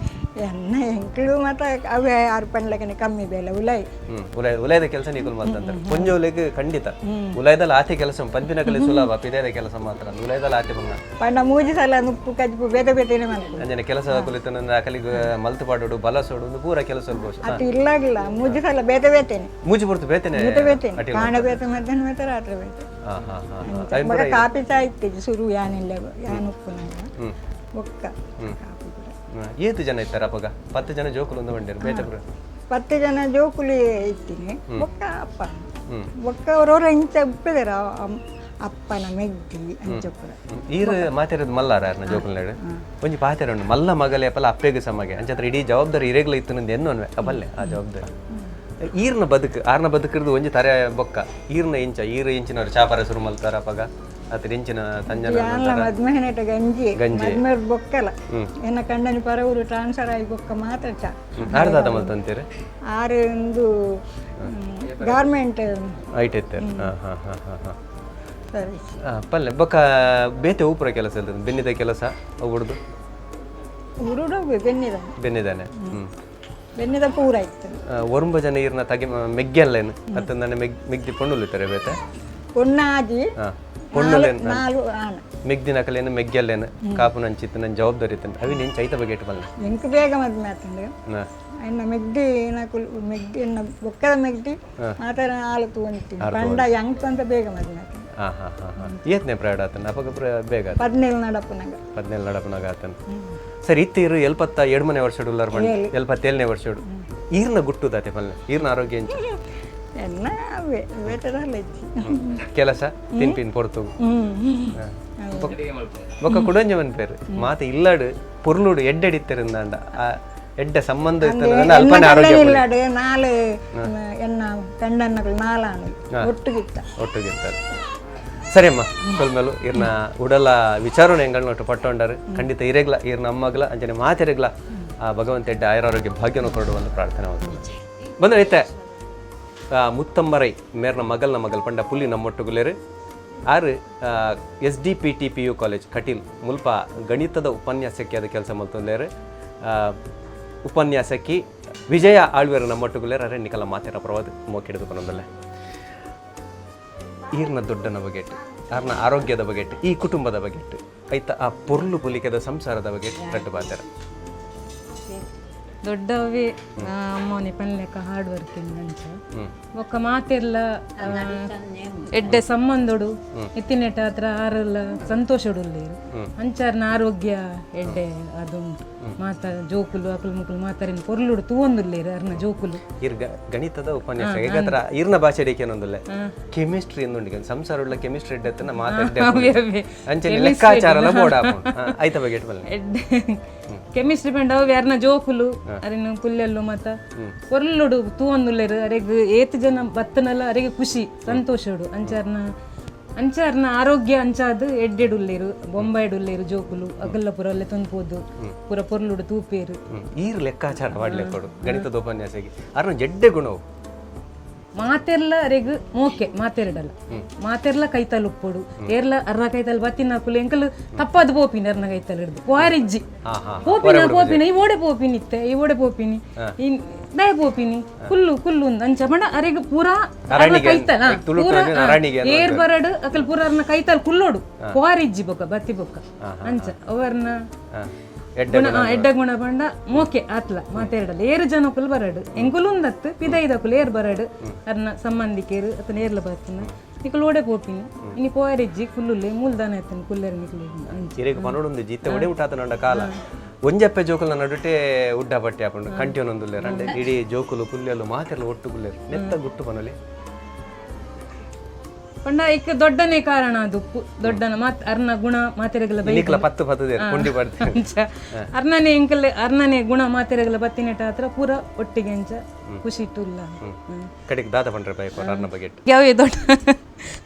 ಎನ್ನ ಎಂಕ್ಲು ಮತ್ತೆ ಅವೇ ಆರು ಪಂಡ್ಲಕನೆ ಕಮ್ಮಿ ಬೇಲೆ ಉಲೈ. ಉಲಯ ಉಲಯದ ಕೆಲಸ ನೀಕುಲ್ ಮಲ್ತಂತಾರೆ ಪೊಂಜೋಲೆಗ್ ಖಂಡಿತ ಉಲಯದಲ್ಲಿ ಆತೆ ಕೆಲಸ ಪಂಪಿನ ಕಲೆ ಸುಲಭ, ಪಿದೇದ ಕೆಲಸ ಮಾತ್ರ ಉಲಯದಲ್ಲಿ ಆತೆ ಬಂಗ. ಪಂಡ ಮೂಜಿ ಸಲ ನುಪ್ಪು ಕಜ್ಪು ಬೇತೆ ಬೇತೆನೆ ಮಲ್ಪು. ಅಂಜನೆ ಕೆಲಸ ಕುಲಿತನ ಅಕಲಿಗೆ ಮಲ್ತು ಪಾಡೋಡು ಬಲಸೋಡು ಒಂದು ಪೂರ ಕೆಲಸ ಬಹುಶಃ. ಅದು ಇಲ್ಲಾಗಿಲ್ಲ, ಮೂಜಿ ಸಲ ಬೇತೆ ಬೇತೆನೆ. ಮೂಜಿ ಪುರ್ತು ಬೇತೆನೆ. ಬೇತೆ ಬೇತೆನೆ. ಅಟಿಲ್. ಕಾಂಡ ಬೇತೆ, ಮಧ್ಯಾಹ್ನ ಬೇತೆ, ರಾತ್ರಿ ಬೇತೆ. ಹಾ ಹಾ ಹಾ ಹಾ ಮಗ ಕಾಪಿ ಚಾ ಇತ್ತಿಜಿ ಶುರು ಯಾನಿಲ್ಲ ಯಾನ್ ಉಪ್ಪುನಾಗ ಬೊಕ್ಕ ಕಾಪಿ ಕೂಡ. ಏತು ಜನ ಇತ್ತಾರೆ ಅಪ್ಪಗ? 10 ಜನ ಜೋಕುಲು ಒಂದು ಬಂಡೇರು ಬೇತೆ ಪೂರ. 10 ಜನ ಜೋಕುಲು ಇತ್ತೀನಿ ಬೊಕ್ಕ ಅಪ್ಪ ಬೊಕ್ಕ ಅವರವರ ಇಂಚ ಉಪ್ಪಿದಾರ ಅಪ್ಪನ ಮೆಗ್ದಿ ಅಂಚ ಪೂರ. ಈರು ಮಾತೆರದು ಮಲ್ಲಾರ ಯಾರನ್ನ ಜೋಕುಲ್ ನಾಡು ಒಂಜಿ ಪಾತೆರ ಉಂಡು, ಮಲ್ಲ ಮಗಲೆ ಅಪ್ಪಲ ಅಪ್ಪೆಗೆ ಸಮಗೆ ಅಂಚತ್ರ ಇಡೀ ಜವಾಬ್ದಾರಿ ಇರೇಗ್ಲ ಇತ್ತು ನಂದು ಎನ್ನು ಅನ್ವೆ ಬಲ್ಲೆ ಆ ಜವಾಬ್ದಾರಿ ಈರ್ನ ಬದುಕು ಆರ್ನ ಬದುಕಿರ್ದು ಒಂಜಿ ತರೆ ಬೊಕ್ಕ ಈರ್ನ ಇಂಚ ಈರು ಇಂಚಿನವ್ರು ಚಾಪರ ಶುರು ಮಲ್ತಾರ ಅಪ್ಪಗ ಅತ್ರ ಇಂಚಿನ ತಂಜನ. ಯಾನ್ಲ ಮದ್ಮೆಹನೆಟ ಗಂಜಿ. ಗಂಜಿ. ಮದ್ಮೆ ಬೊಕ್ಕಲ ಎನ್ನ ಕಂಡನಿ ಪರವರು ಟ್ರಾನ್ಸ್ಫರ್ ಆಗಿ ಬೊಕ್ಕ ಮಾತ್ರ ಚಾ. ಆರ್ದಾದ ಮಲ್ತಂತೀರಿ? ಆರು ಒಂದು ಗಾರ್ಮೆಂಟ್. ಐಟ್ ಇತ್ತೇರು. ಹಾ ಹಾ ಹಾ ಹಾ ಹಾ ಸರ್ವಿಸ್. ಪಲ್ಲೆ ಬೊಕ್ಕ ಬೇತೆ ಊಪುರ ಕೆಲಸ ಇರ್ತದೆ, ಬೆನ್ನಿದ ಕೆಲಸ ಅವು ಉರುಡು ಬೆನ್ನಿದ. ಬೆನ್ನಿದಾನೆ. ಬೆನ್ನಿದ ಪೂರ ಇತ್ತು. ಒರುಂಬ ಜನ ಈರ್ನ ತಗೆ ಮೆಗ್ಗೆಲ್ಲೇನು ಅತ್ತಂದಾನೆ ಮೆಗ್ ಮೆಗ್ದಿ ಪೊಣ್ಣುಲಿತಾರೆ ಬೇತೆ. ಪೊಣ್ಣಾಜಿ. ಪೊಣ್ಣುಲೇನು? ನಾಲು ಆಣ. ಮೆಗ್ದಿನ ಕಲೇನು ಮೆಗ್ಗೆಲ್ಲೇನು ಕಾಪು ನಂಚಿತ್ತು ನನ್ನ ಜವಾಬ್ದಾರಿ ಇತ್ತು ಅವಿ ನಿನ್ ಚೈತ ಬಗ್ಗೆ ಇಟ್ಟು ಎಂಕ್ ಬೇಗ ಮದ್ಮೆ ಆತಂಡು. ನಾ. ಎನ್ನ ಮೆಗ್ದಿ ನಕುಲ್ ಮೆಗ್ದಿ ಎನ್ನ ಬೊಕ್ಕದ ಮೆಗ್ದಿ ಮಾತ್ರ ನಾಲು ತೂಂತೀನಿ ಪಂಡ ಎಂಕ್ ಅಂತ ಬೇಗ ಮದ್ಮೆ ಆತಂಡು. ಹಾ ಹಾ ಹಾ ಹಾ ಏತ್ನೆ ಪ್ರಯಾಣ ಆತನ ಅಪಗ ಬೇಗ ಆತನ. 17 ನಡಪುನಾಗ. 17 ನಡಪನಾಗ ಆತನ. ಸರಿ ಇತ್ತು ಇರು 77ನೇ ವರ್ಷಡು ಉಲ್ಲಾರ ಪಂಡ 77ನೇ ವರ್ಷಡು ಈರ್ನ ಗುಟ್ಟುದಾತೆ ಪಲ್ಲೆ ಈರ್ನ ಆರೋಗ್ಯ ಎಂಚ? ಎನ್ನ ಅವೇ ಬೇಟರಲ್ಲ ಇಜ್ಜಿ. ಕೆಲಸ ತಿನ್ಪಿನ್ ಪೊರ್ತು ಬೊಕ್ಕ ಕುಡಂಜ ಪೇರು ಮಾತ ಇಲ್ಲಾಡು ಪೊರ್ಲುಡು ಎಡ್ಡೆಡಿತ್ತರಿಂದಾಂಡ ಆ ಎಡ್ಡೆ ಸಂಬಂಧ ಇತ್ತಂದ್ರೆ ಅಲ್ಪನೆ ಆರೋಗ್ಯ ಪೊಲಿ. ಇಲ್ಲಾಡು ನಾಲು ಎನ್ನ ಕಂಡನ್ನಗಳು ನಾಲಾನು ಒಟ್ಟುಗಿತ್ತ. ಒಟ್ಟುಗಿರ್ತಾರೆ. ಸರಿ ಅಮ್ಮ, ಸೊಲ್ಮೆಲು. ಇರ್ನ ಉಡಲ ವಿಚಾರಣೆ ಎಂಗಳನ್ನೊಟ್ಟು ಪಟ್ಟೊಂಡರು. ಖಂಡಿತ ಇರೆಗ್ಲ ಇರ್ನ ಅಮ್ಮಗ್ಲ ಅಂಚನೆ ಮಾತೆರೆಗ್ಲ ಆ ಭಗವಂತ ಎಡ್ಡೆ ಆಯುರಾರೋಗ್ಯ ಭಾಗ್ಯನ ಕೊಡುವಂತ ಪ್ರಾರ್ಥನೆ ಮಾಡ್ತೀನಿ. ಬಂದ್ರೆ ಐತೆ ಮುತ್ತಂಬರೈ ಮೇರ್ನ ಮಗಲ್ನ ಮಗಲ್ ಪಂಡ ಪುಲ್ಲಿ ನಮ್ಮೊಟ್ಟುಗುಲೇರು ಆರು S D P T P U college Kateel ಮುಲ್ಪ ಗಣಿತದ ಉಪನ್ಯಾಸಕ್ಕೆ ಅದು ಕೆಲಸ ಮಲ್ತೊಂದೇರು. ಉಪನ್ಯಾಸಕಿ ವಿಜಯ ಆಳ್ವೇರು ನಮ್ಮೊಟ್ಟುಗುಲೇರು. ಅರೆ ನಿಕಲ ಮಾತೆರ ಪ್ರವಾದ ಮೋಕಿಡಿದುಕೊಂಡಲ್ಲೇ ಈರ್ನ ದೊಡ್ಡನ ಬಗೆಟ್ ಆರ್ನ ಆರೋಗ್ಯದ ಬಗೆಟ್ ಈ ಕುಟುಂಬದ ಬಗೆಟ್ ಐತ ಆ ಪೊರ್ಲು ಪುಲಿಕೆದ ಸಂಸಾರದ ಬಗೆಟ್ ರಡ್ಡು ಬಾತಾರ. ದೊಡ್ಡವೇ ಅಮ್ಮನಿ ಪನ್ಲೆಕ್ಕ ಹಾರ್ಡ್ ವರ್ಕಿಂಗ್ ಅಂಚ ಬೊಕ್ಕ ಮಾತೆರ್ಲ ಎಡ್ಡೆ ಸಂಬಂಧೊಡು ಇತ್ತಿನೆಟ ಹತ್ರ ಆರೆಲ್ಲ ಸಂತೋಷಡುಲ್ಲೇರು ಅಂಚಾರ್ನ ಆರೋಗ್ಯ ಎಡ್ಡೆ ಅದುಂಟು ಮಾತ ಜೋಕುಲು ಅಕುಲು ಮುಕುಲು ಮಾತಾರಿನ ಪೊರ್ಲುಡು ತೂವೊಂದುಲ್ಲೇರು ಅರ್ನ ಜೋಕುಲು. ಇರ್ ಗಣಿತದ ಉಪನ್ಯಾಸ ಏಕತ್ರ ಈರ್ನ ಭಾಷೆ ಏನೊಂದುಲ್ಲೆ ಕೆಮಿಸ್ಟ್ರಿ ಎಂದುಂಡು ಸಂಸಾರ ಕೆಮಿಸ್ಟ್ರಿ ಎಡ್ಡೆ ಮಾತಾಡ್ದೆ. ಅವೇ ಅವೇ. ಅಂಚನೆ ಲೆಕ್ಕಾಚಾರ ಎಲ್ಲ ಬೋರ್ಡ್ ಐತ ಬಗೆಟ್ ಬಲ್ಲೆ. ಎಡ್ಡೆ ಕೆಮಿಸ್ಟ್ರಿ ಪಂಡ ಅವು ಯಾರನ ಜೋಕುಲು ಅರಿನ ಪುಲ್ಲೆಲ್ಲು ಮಾತ ಪೊರ್ಲುಡು ತೂವೊಂದುಲ್ಲೇರು ಅರೆಗ್ ಏತ್ ಜನ ಬತ್ತನಲ್ಲ ಅರೆಗೆ ಖುಷಿ ಸಂತೋಷಡು ಅಂಚಾರ್ನ ಅಂಚಾರ್ನ ಆರೋಗ್ಯ ಅಂಚಾದ್ ಎಡ್ಡೆಡುಲ್ಲೇರು ಬೊಂಬಾಯಿಡುಲ್ಲೇರು ಜೋಕುಲು ಅಗಲ್ಲ ಪೂರ ಅಲ್ಲೇ ತೊಂದ್ಪೋದು ಪೂರ ಪೊರ್ಲುಡು ತೂಪೇರು. ಈರ್ ಲೆಕ್ಕಾಚಾರ ಮಾಡ್ಲೆ ಕೊಡು ಗಣಿತದ ಉಪನ್ಯಾಸಕ್ಕೆ ಅರ್ನ ಜಡ್ಡೆ ಗುಣವು. ಮಾತೆರ್ಲ ಅರೆಗ್ ಮೋಕೆ ಮಾತೆರಡಲ್ಲ ಮಾತೆರ್ಲ ಕೈತಲ್ ಉಪ್ಪೊಡು ಏರ್ಲ ಅರ್ನ ಕೈತಲ್ ಬತ್ತಿನ ಕುಲು ಎಂಕಲ್ ತಪ್ಪದು ಪೋಪಿನಿ ಅರ್ನ ಕೈತಲ್ ಹಿಡ್ದು ವಾರಿಜ್ಜಿ ಪೋಪಿನ ಪೋಪಿನ ಈ ಓಡೆ ಪೋಪಿನಿ ಇತ್ತೆ ಈ ಓಡೆ ಪೋಪಿನಿ ಈ ದಯ ಪೋಪಿನಿ ಕುಲ್ಲು ಕುಲ್ಲು ಅಂಚ ಪಂಡ ಅರೆಗ್ ಪೂರಾ ಅರ್ನ ಕೈತಲ್ ಆ, ತುಳುಟು ಪೂರಾ, ಅಂದ್ರೆ ಅರಣಿಗೆ ಆ, ಏರ್ ಬರಡು ಅಕಲ್ ಪೂರ ಅರ್ನ ಕೈತಲ್ ಕುಲ್ಲೋಡು ವಾರಿಜ್ಜಿ ಬೊಕ್ಕ ಬತ್ತಿ ಬೊಕ್ಕ ಅಂಚ ಅವರ್ನ ಎಡ್ಡೆ ಗುಣ ಎಡ್ಡೆ ಗುಣ ಪಂಡ ಮೋಕೆ ಆತ್ಲ ಮಾತೆರಡಲ್ಲ ಏರು ಜನಕುಲು ಬರಡು ಎಂಕುಲು ಉಂದತ್ತು ಪಿದೈದಕುಲು ಏರ್ ಬರಡು ಅರ್ನ ಸಂಬಂಧಿಕರು ಅತನ ಏರ್ಲ ಬರ್ತನ ನಿಕುಲು ಓಡೆ ಪೋಪಿನಿ ಇನಿ ಪೋಯರೆಜ್ಜಿ ಕುಲ್ಲುಲ್ಲೆ ಮೂಲ್ದಾನ ಎತ್ತನ ಕುಲ್ಲೆರ್ ನಿಕುಲು ಅಂಚ ಇರೆಗ್ ಪನೊಡೊಂದು ಜಿತ್ತೆ ಒಡೆ ಉಟಾತನಂಡ ಕಾಲ ಒಂಜಪ್ಪೆ ಜೋಕುಲ್ನ ನಡುಟೆ ಉಡ್ಡ ಬಟ್ಟೆ ಆಪುಂಡು ಕಂಟಿಯೊನೊಂದುಲ್ಲೆರ್ ಅಂಡೆ ಇಡೀ ಜೋಕುಲು ಪುಲ್ಲೆಲು ಮಾತೆರ್ಲ ಒಟ್ಟು ಕುಲ್ಲೆರ್ ನೆತ್ತ ಗುಟ್ಟು ಪನೊಲಿ ಪಂಡ ಇಕ್ ದೊಡ್ಡನೆ ಕಾರಣ ಅದು ಉಪ್ಪು ದೊಡ್ಡನ ಮಾತ್ ಅರ್ನ ಗುಣ ಮಾತೆರೆಗಲ ಬೈ ನಿಕ್ಲ ಪತ್ತು ಪತ್ತದೇರ್ ಪುಂಡಿ ಪಡ್ತೆ ಅಂಚ ಅರ್ನನೆ ಎಂಕಲ್ ಅರ್ನನೆ ಗುಣ ಮಾತೆರೆಗಲ ಬತ್ತಿನೆಟ ಹತ್ರ ಪೂರ ಒಟ್ಟಿಗೆ ಅಂಚ ಖುಷಿ ಇಟ್ಟುಲ್ಲ. ಕಡೆಗೆ ದಾದ ಪಂಡ್ರೆ ಬೈಕ್ ಅರ್ನ ಬಗ್ಗೆ. ಯಾವೇ ದೊಡ್ಡ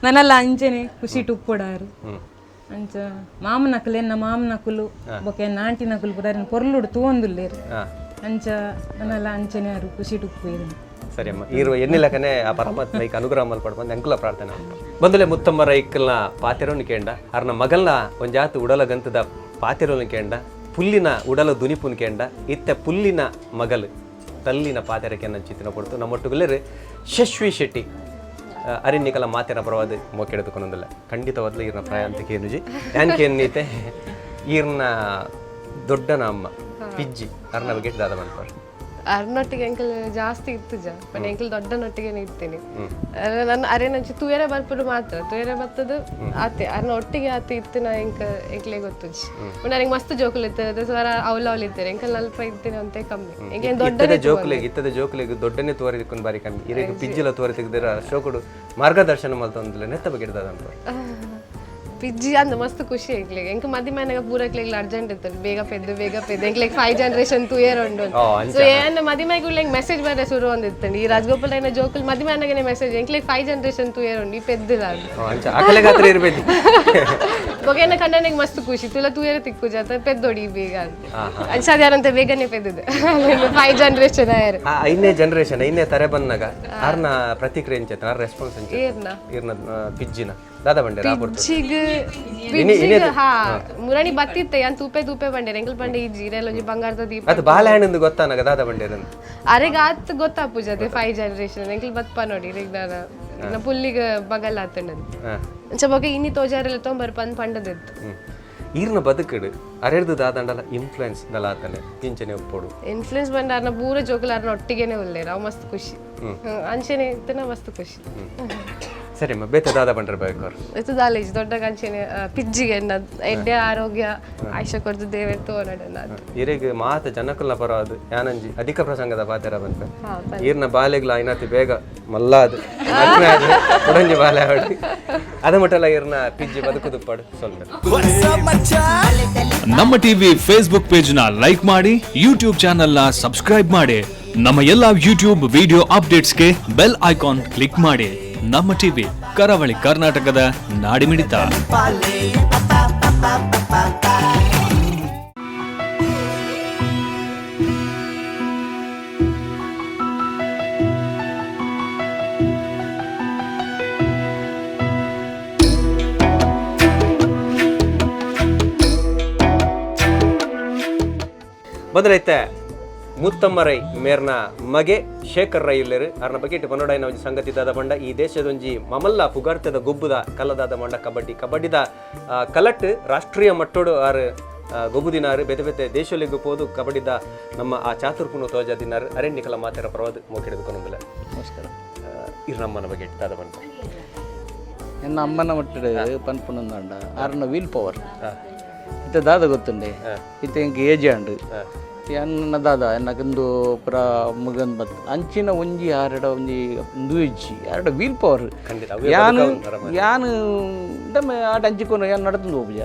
ನನ್ನೆಲ್ಲ ಅಂಚೆನೆ ಖುಷಿ ಉಪ್ಪೊಡಾರು ಅಂಚ ಮಾಮನಕುಲು ಎನ್ನ ಮಾಮನಕುಲು ಬೊಕ ಎನ್ನ ಆಂಟಿನಕುಲು ಪೂರ ಅರೆನ್ ಪೊರ್ಲುಡು ತೂವೊಂದುಲ್ಲೆರ್. ಅಂಚ ನನ್ನೆಲ್ಲ ಅಂಚೆನೆ ಅರು ಖುಷಿ ಉಪ್ಪು. ಸರಿ ಅಮ್ಮ, ಈರು ಎನ್ನಿಲಕನೆ ಆ ಪರಮಾತ್ಮ ಐಕ್ ಅನುಗ್ರಹ ಮಲ್ಪಡ್ ಅಂಕುಲ ಪ್ರಾರ್ಥನೆ ಬಂದಲೆ. ಮುತ್ತಮ್ಮರ ಐಕ್ಕಲ್ನ ಪಾತೆರೋನು ಕೇಂಡ, ಅರ್ನ ಮಗಲ್ನ ಒಂಜಾತು ಉಡಲ ಗಂತದ ಪಾತೆರೋನು ಕೇಂಡ, ಪುಲ್ಲಿನ ಉಡಲ ದುನಿಪುನ್ ಕೇಂಡ, ಇತ್ತ ಪುಲ್ಲಿನ ಮಗಲು ತಲ್ಲಿನ ಪಾತೆರಕ್ಕೆ ಚಿತ್ತಿನ ಕೊಡ್ತು ನಮ್ಮೊಟ್ಟುಗುಲೇರು ಶಶ್ವಿ ಶೆಟ್ಟಿ ಅರಿನ್ನಿಕಲ ಮಾತೆರ ಪರವಾದ ಮೋಕೆಡೆದುಕೊಂಡೊಂದಿಲ್ಲ. ಖಂಡಿತವಾದ್ಲು ಈರ್ನ ಪ್ರಾಯ ಅಂತ ಕೇನುಜಿ ಯಾನ್ ಕೇನ್ನೀತೆ ಈರ್ನ ದೊಡ್ಡನ ಅಮ್ಮ ಪಿಜ್ಜಿ ಅರ್ನ ಬಗ್ಗೆ ದಾದ ಮನ್ಪಾರು. ಅರ್ನೊಟ್ಟಿಗೆ ಎಂಕಲ್ ಜಾಸ್ತಿ ಇತ್ತುಜ, ಬಟ್ ಎಂಕಲ್ ದೊಡ್ಡನೊಟ್ಟಿಗೆ ಇರ್ತೀನಿ. ನನ್ನ ಅರೆ ನಂಚಿ ತುಯರೆ ಬರ್ಪುಡು ಮಾತ್ರ ತುಯರೆ ಬತ್ತದು ಆತೆ ಅರ್ನ ಒಟ್ಟಿಗೆ ಆತೆ ಇತ್ತು. ನಾ ಎಂಕ ಎಂಕ್ಲೆ ಗೊತ್ತುಜಿ, ಬಟ್ ನನಗೆ ಮಸ್ತ್ ಜೋಕುಲು ಇತ್ತಾರೆ ಸ್ವರ ಅವಲ ಅವಲ್ ಇತ್ತಾರೆ. ಎಂಕಲ್ ಅಲ್ಪ ಇತ್ತೇನೆ ಅಂತೆ ಕಮ್ಮಿ ಎಂಕೆ ದೊಡ್ಡ ಇತ್ತದ ಜೋಕುಲೆಗ್ ದೊಡ್ಡನೆ ತೋರಿ ದಿಕ್ಕೊಂದು ಬಾರಿ ಕಮ್ಮಿ. ಇರೆಗ್ ಪಿಜ್ಜಿಲ ತೋರಿ ತೆಗ್ದಿರ ಶೋಕುಡು ಮಾರ್ಗದರ್ಶನ ಮಲ್ತೊಂದಿಲ್ಲ. ನೆತ್ತ ಬಗ್ಗೆ ದಾದ ಅನ್ಪಾರು. ಪಿಜ್ಜಿ ಅಂದ್ ಮಸ್ತ್ ಖುಷಿ ಎಂಕ್ಲೆಗ್. ಎಂಕ್ ಮದಿ ಮನೆಗ ಪೂರಕ್ಲೆಗ್ ಅರ್ಜೆಂಟ್ ಇತ್ತು, ಬೇಗ ಪೆದ್ದು ಬೇಗ ಪೆದ್ದು, ಎಂಕ್ಲೆಗ್ 5 ಜನರೇಷನ್ ತುಯರ್ ಉಂಡು. ಓ, ಅಂಚ. ಸೊ ಏನ್ ಮದಿ ಮೈಗುಳ್ಳೆಂಗ್ ಮೆಸೇಜ್ ಬರ ಶುರು ಒಂದಿತ್ತು. ಈ ರಾಜಗೋಪಾಲ್ ರೈನ ಜೋಕುಲ್ ಮದಿ ಮನೆಗನೆ ಮೆಸೇಜ್, ಎಂಕ್ಲೆಗ್ 5 ಜನರೇಷನ್ ತುಯರ್ ಉಂಡು, ಈ ಪೆದ್ದಿಲ್ಲ ಅಂತ. ಓ, ಅಂಚ ಅಕಲೆಗಾತ್ರ ಇರ್ಬೇಕು. ಬೊಗೆನ ಕಂಡನೆಗ್ ಮಸ್ತ್ ಖುಷಿ, ತುಲ ತುಯರ ತಿಕ್ಕು ಜಾತ ಪೆದ್ದೊಡಿ ಬೇಗ ಅಂತ. ಅಂಚ ಅದ್ಯಾರಂತೆ ಬೇಗನೆ ಪೆದ್ದಿದ್ದು 5 ಜನರೇಷನ್ ಆಯರ್. ಆ ಐದನೇ ಜನರೇಷನ್ ಐದನೇ ತರೆ ಬಂದಾಗ ಆರ್ನ ಪ್ರತಿಕ್ರಿಯೆ ಎಂಚ, ಆರ್ ರೆಸ್ಪಾನ್ಸ್ ಎಂಚ? ಏರ್ನ? ಈರ್ನ ಪಿಜ್ಜಿನ ದಾದ ಬಂಡೆ ರಾಪುರ್ತು? ಪಿಜ್ಜಿಗ್ ಪಿಜ್ಜಿಗ್ ಹಾ ಮುರಣಿ ಬತ್ತಿತ್ತೆ ಯಾನ್ ತೂಪೆ ತೂಪೆ ಬಂಡೆ ಎಂಕಲ್ ಬಂಡೆ ಈ ಜೀರೆಲ್ ಒಂಜಿ ಬಂಗಾರದ ದೀಪ. ಅದು ಬಾಲೆ ಹಣ್ಣು ಗೊತ್ತಾನಾಗ ದಾದ ಬಂಡೇರ್? ಅರೆಗ್ ಆತ್ ಗೊತ್ತಾಪುಜ ಅದೇ 5 ಜನರೇಷನ್ ಎಂಕಲ್ ಬತ್ಪ ನೋಡಿ ಇರೆಗ್ ದಾದ ಪುಲ್ಲಿಗ್ ಬಗಲ್ ಆತಂಡದು. ಅಂಚ ಬೊಕ ಇನಿ ತೋಜಾರೆಲ್ಲ ತೊಂಬರ್ ಪಂದ್ ಪಂಡದಿತ್ತು. ಈರ್ನ ಬದುಕುಡು ಅರೆರ್ದು ದಾದಂಡಲ ಇನ್ಫ್ಲುಯೆನ್ಸ್ ದಲ ಆತನೆ ಕಿಂಚನೆ ಒಪ್ಪೋಡು? ಇನ್ಫ್ಲುಯೆನ್ಸ್ ಬಂದ ಅರ್ನ ಪೂರ ಜೋಕುಲು ಅರ್ನ ಒಟ್ಟಿಗೆನೆ ಉಲ್ಲೇರ್, ಅವು ಮಸ್ತ್ ಖುಷಿ. ಅಂಚೆನೆ ಇತ್ತನ ಮಸ್ತ್ ಖುಷಿ. ಸರಿ ಅಮ್ಮ, ಬೇತೆ ದಾದ ಬಂಡ್ರೆ ಬೇಕು ಅವ್ರು? ಇತ್ತು ದಾಲೇಜ್ ದೊಡ್ಡ ಅಂಚೆನೆ ಪಿಜ್ಜಿಗೆ ಎಡ್ಡೆ ಆರೋಗ್ಯ ಆಯುಷ್ಯ ಕೊರ್ದು ದೇವೆರ್ ತೋನಡನ್ನ. ಇರೆಗ್ ಮಾತ ಜನಕುಲ್ನ ಪರವಾದು ಯಾನಂಜಿ ಅಧಿಕ ಪ್ರಸಂಗದ ಪಾತೆರ ಬಂತ. ಈರ್ನ ಬಾಲೆಗ್ಲ ಐನಾತಿ ಬೇಗ ಮಲ್ಲಾದು ಮದ್ಮೆ ಆದ್ ಕುಡಂಜಿ ಬಾಲೆ ಆವಡ್, ಅದ ಮಟ್ಟಲ ಈರ್ನ ಪಿಜ್ಜಿ ಬದುಕುದುಪ್ಪಾಡು ಸ್ವಲ್ಪ. ನಮ್ಮ ಟಿವಿ ಫೇಸ್ಬುಕ್ ಪೇಜ್ ನ ಲೈಕ್ ಮಾಡಿ, ಯೂಟ್ಯೂಬ್ ಚಾನೆಲ್ ನ ಸಬ್ಸ್ಕ್ರೈಬ್ ಮಾಡಿ, ನಮ್ಮ ಎಲ್ಲಾ ಯೂಟ್ಯೂಬ್ ವಿಡಿಯೋ ಅಪ್ಡೇಟ್ಸ್ಗೆ ಬೆಲ್ ಐಕಾನ್ ಕ್ಲಿಕ್ ಮಾಡಿ. ನಮ್ಮ ಟಿವಿ, ಕರಾವಳಿ ಕರ್ನಾಟಕದ ನಾಡಿಮಿಡಿತ. ಮೊದಲೈತೆ ಮುತ್ತಮ್ಮ ರೈ ಮೇರ್ನ ಮಗೆ ಶೇಖರ್ ರೈ ಇಲ್ಲೇರು. ಅರ್ನ ಬಗ್ಗೆ ಬನ್ನೋಡಾಯಿನ ಒಂಜಿ ಸಂಗತಿ ದಾದ ಬಂಡ, ಈ ದೇಶದ ಒಂಜಿ ಮಮಲ್ಲ ಪುಗಾರ್ತದ ಗೊಬ್ಬುದ ಕಲ್ಲದಾದ ಮಂಡ ಕಬಡ್ಡಿ. ಕಬಡ್ಡಿದ ಕಲಟ್ ರಾಷ್ಟ್ರೀಯ ಮಟ್ಟೋಡು ಆರು ಗೊಬ್ಬುದಿನಾರು, ಬೇತೆ ಬೇತೆ ದೇಶಲಿಗೂ ಪೋದು ಕಬಡ್ಡಿದ ನಮ್ಮ ಆ ಚಾತುರ್ಪುನು ತೋಜ ದಿನಾರು. ಅರೆ ನಿಕಲ ಮಾತೆರ ಪರವಾದ ಮೋಕೆಡೆದು ನಮಸ್ಕಾರ. ಇರ್ನಮ್ಮನ ಬಗ್ಗೆ ದಾದ ಬಂತ? ಎನ್ನ ಅಮ್ಮನ ಮಟ್ಟಿಡ್ ಪನ್ಪುನಂದಾಂಡ ಆರ್ನ ವೀಲ್ ಪವರ್ ಇತ್ತೆ ದಾದ ಗೊತ್ತುಂಡೆ. ಇತ್ತೆ ಎಂಕ್ ಏಜ್ ಆಂಡ್. ಎನ್ನ ದಾದ ಎನ್ನ ಕಂದು ಪುರ ಮುಗನ್ ಬತ್ ಅಂಚಿನ ಒಂಜಿ ಆರಡ ಒಂಜಿ ಉಂದು ಇಜ್ಜಿ ಆರಡ ವೀಲ್ ಪವರ್. ಖಂಡಿತ ಅವೇ ಯಾನ್ ಬದುಕವ್ರು. ಯಾನ್ ದಮ್ಮೆ ಆಟ ಅಂಚಿಕೊನು ಯಾನ್ ನಡತೊಂದು ಪೋಪುಜ,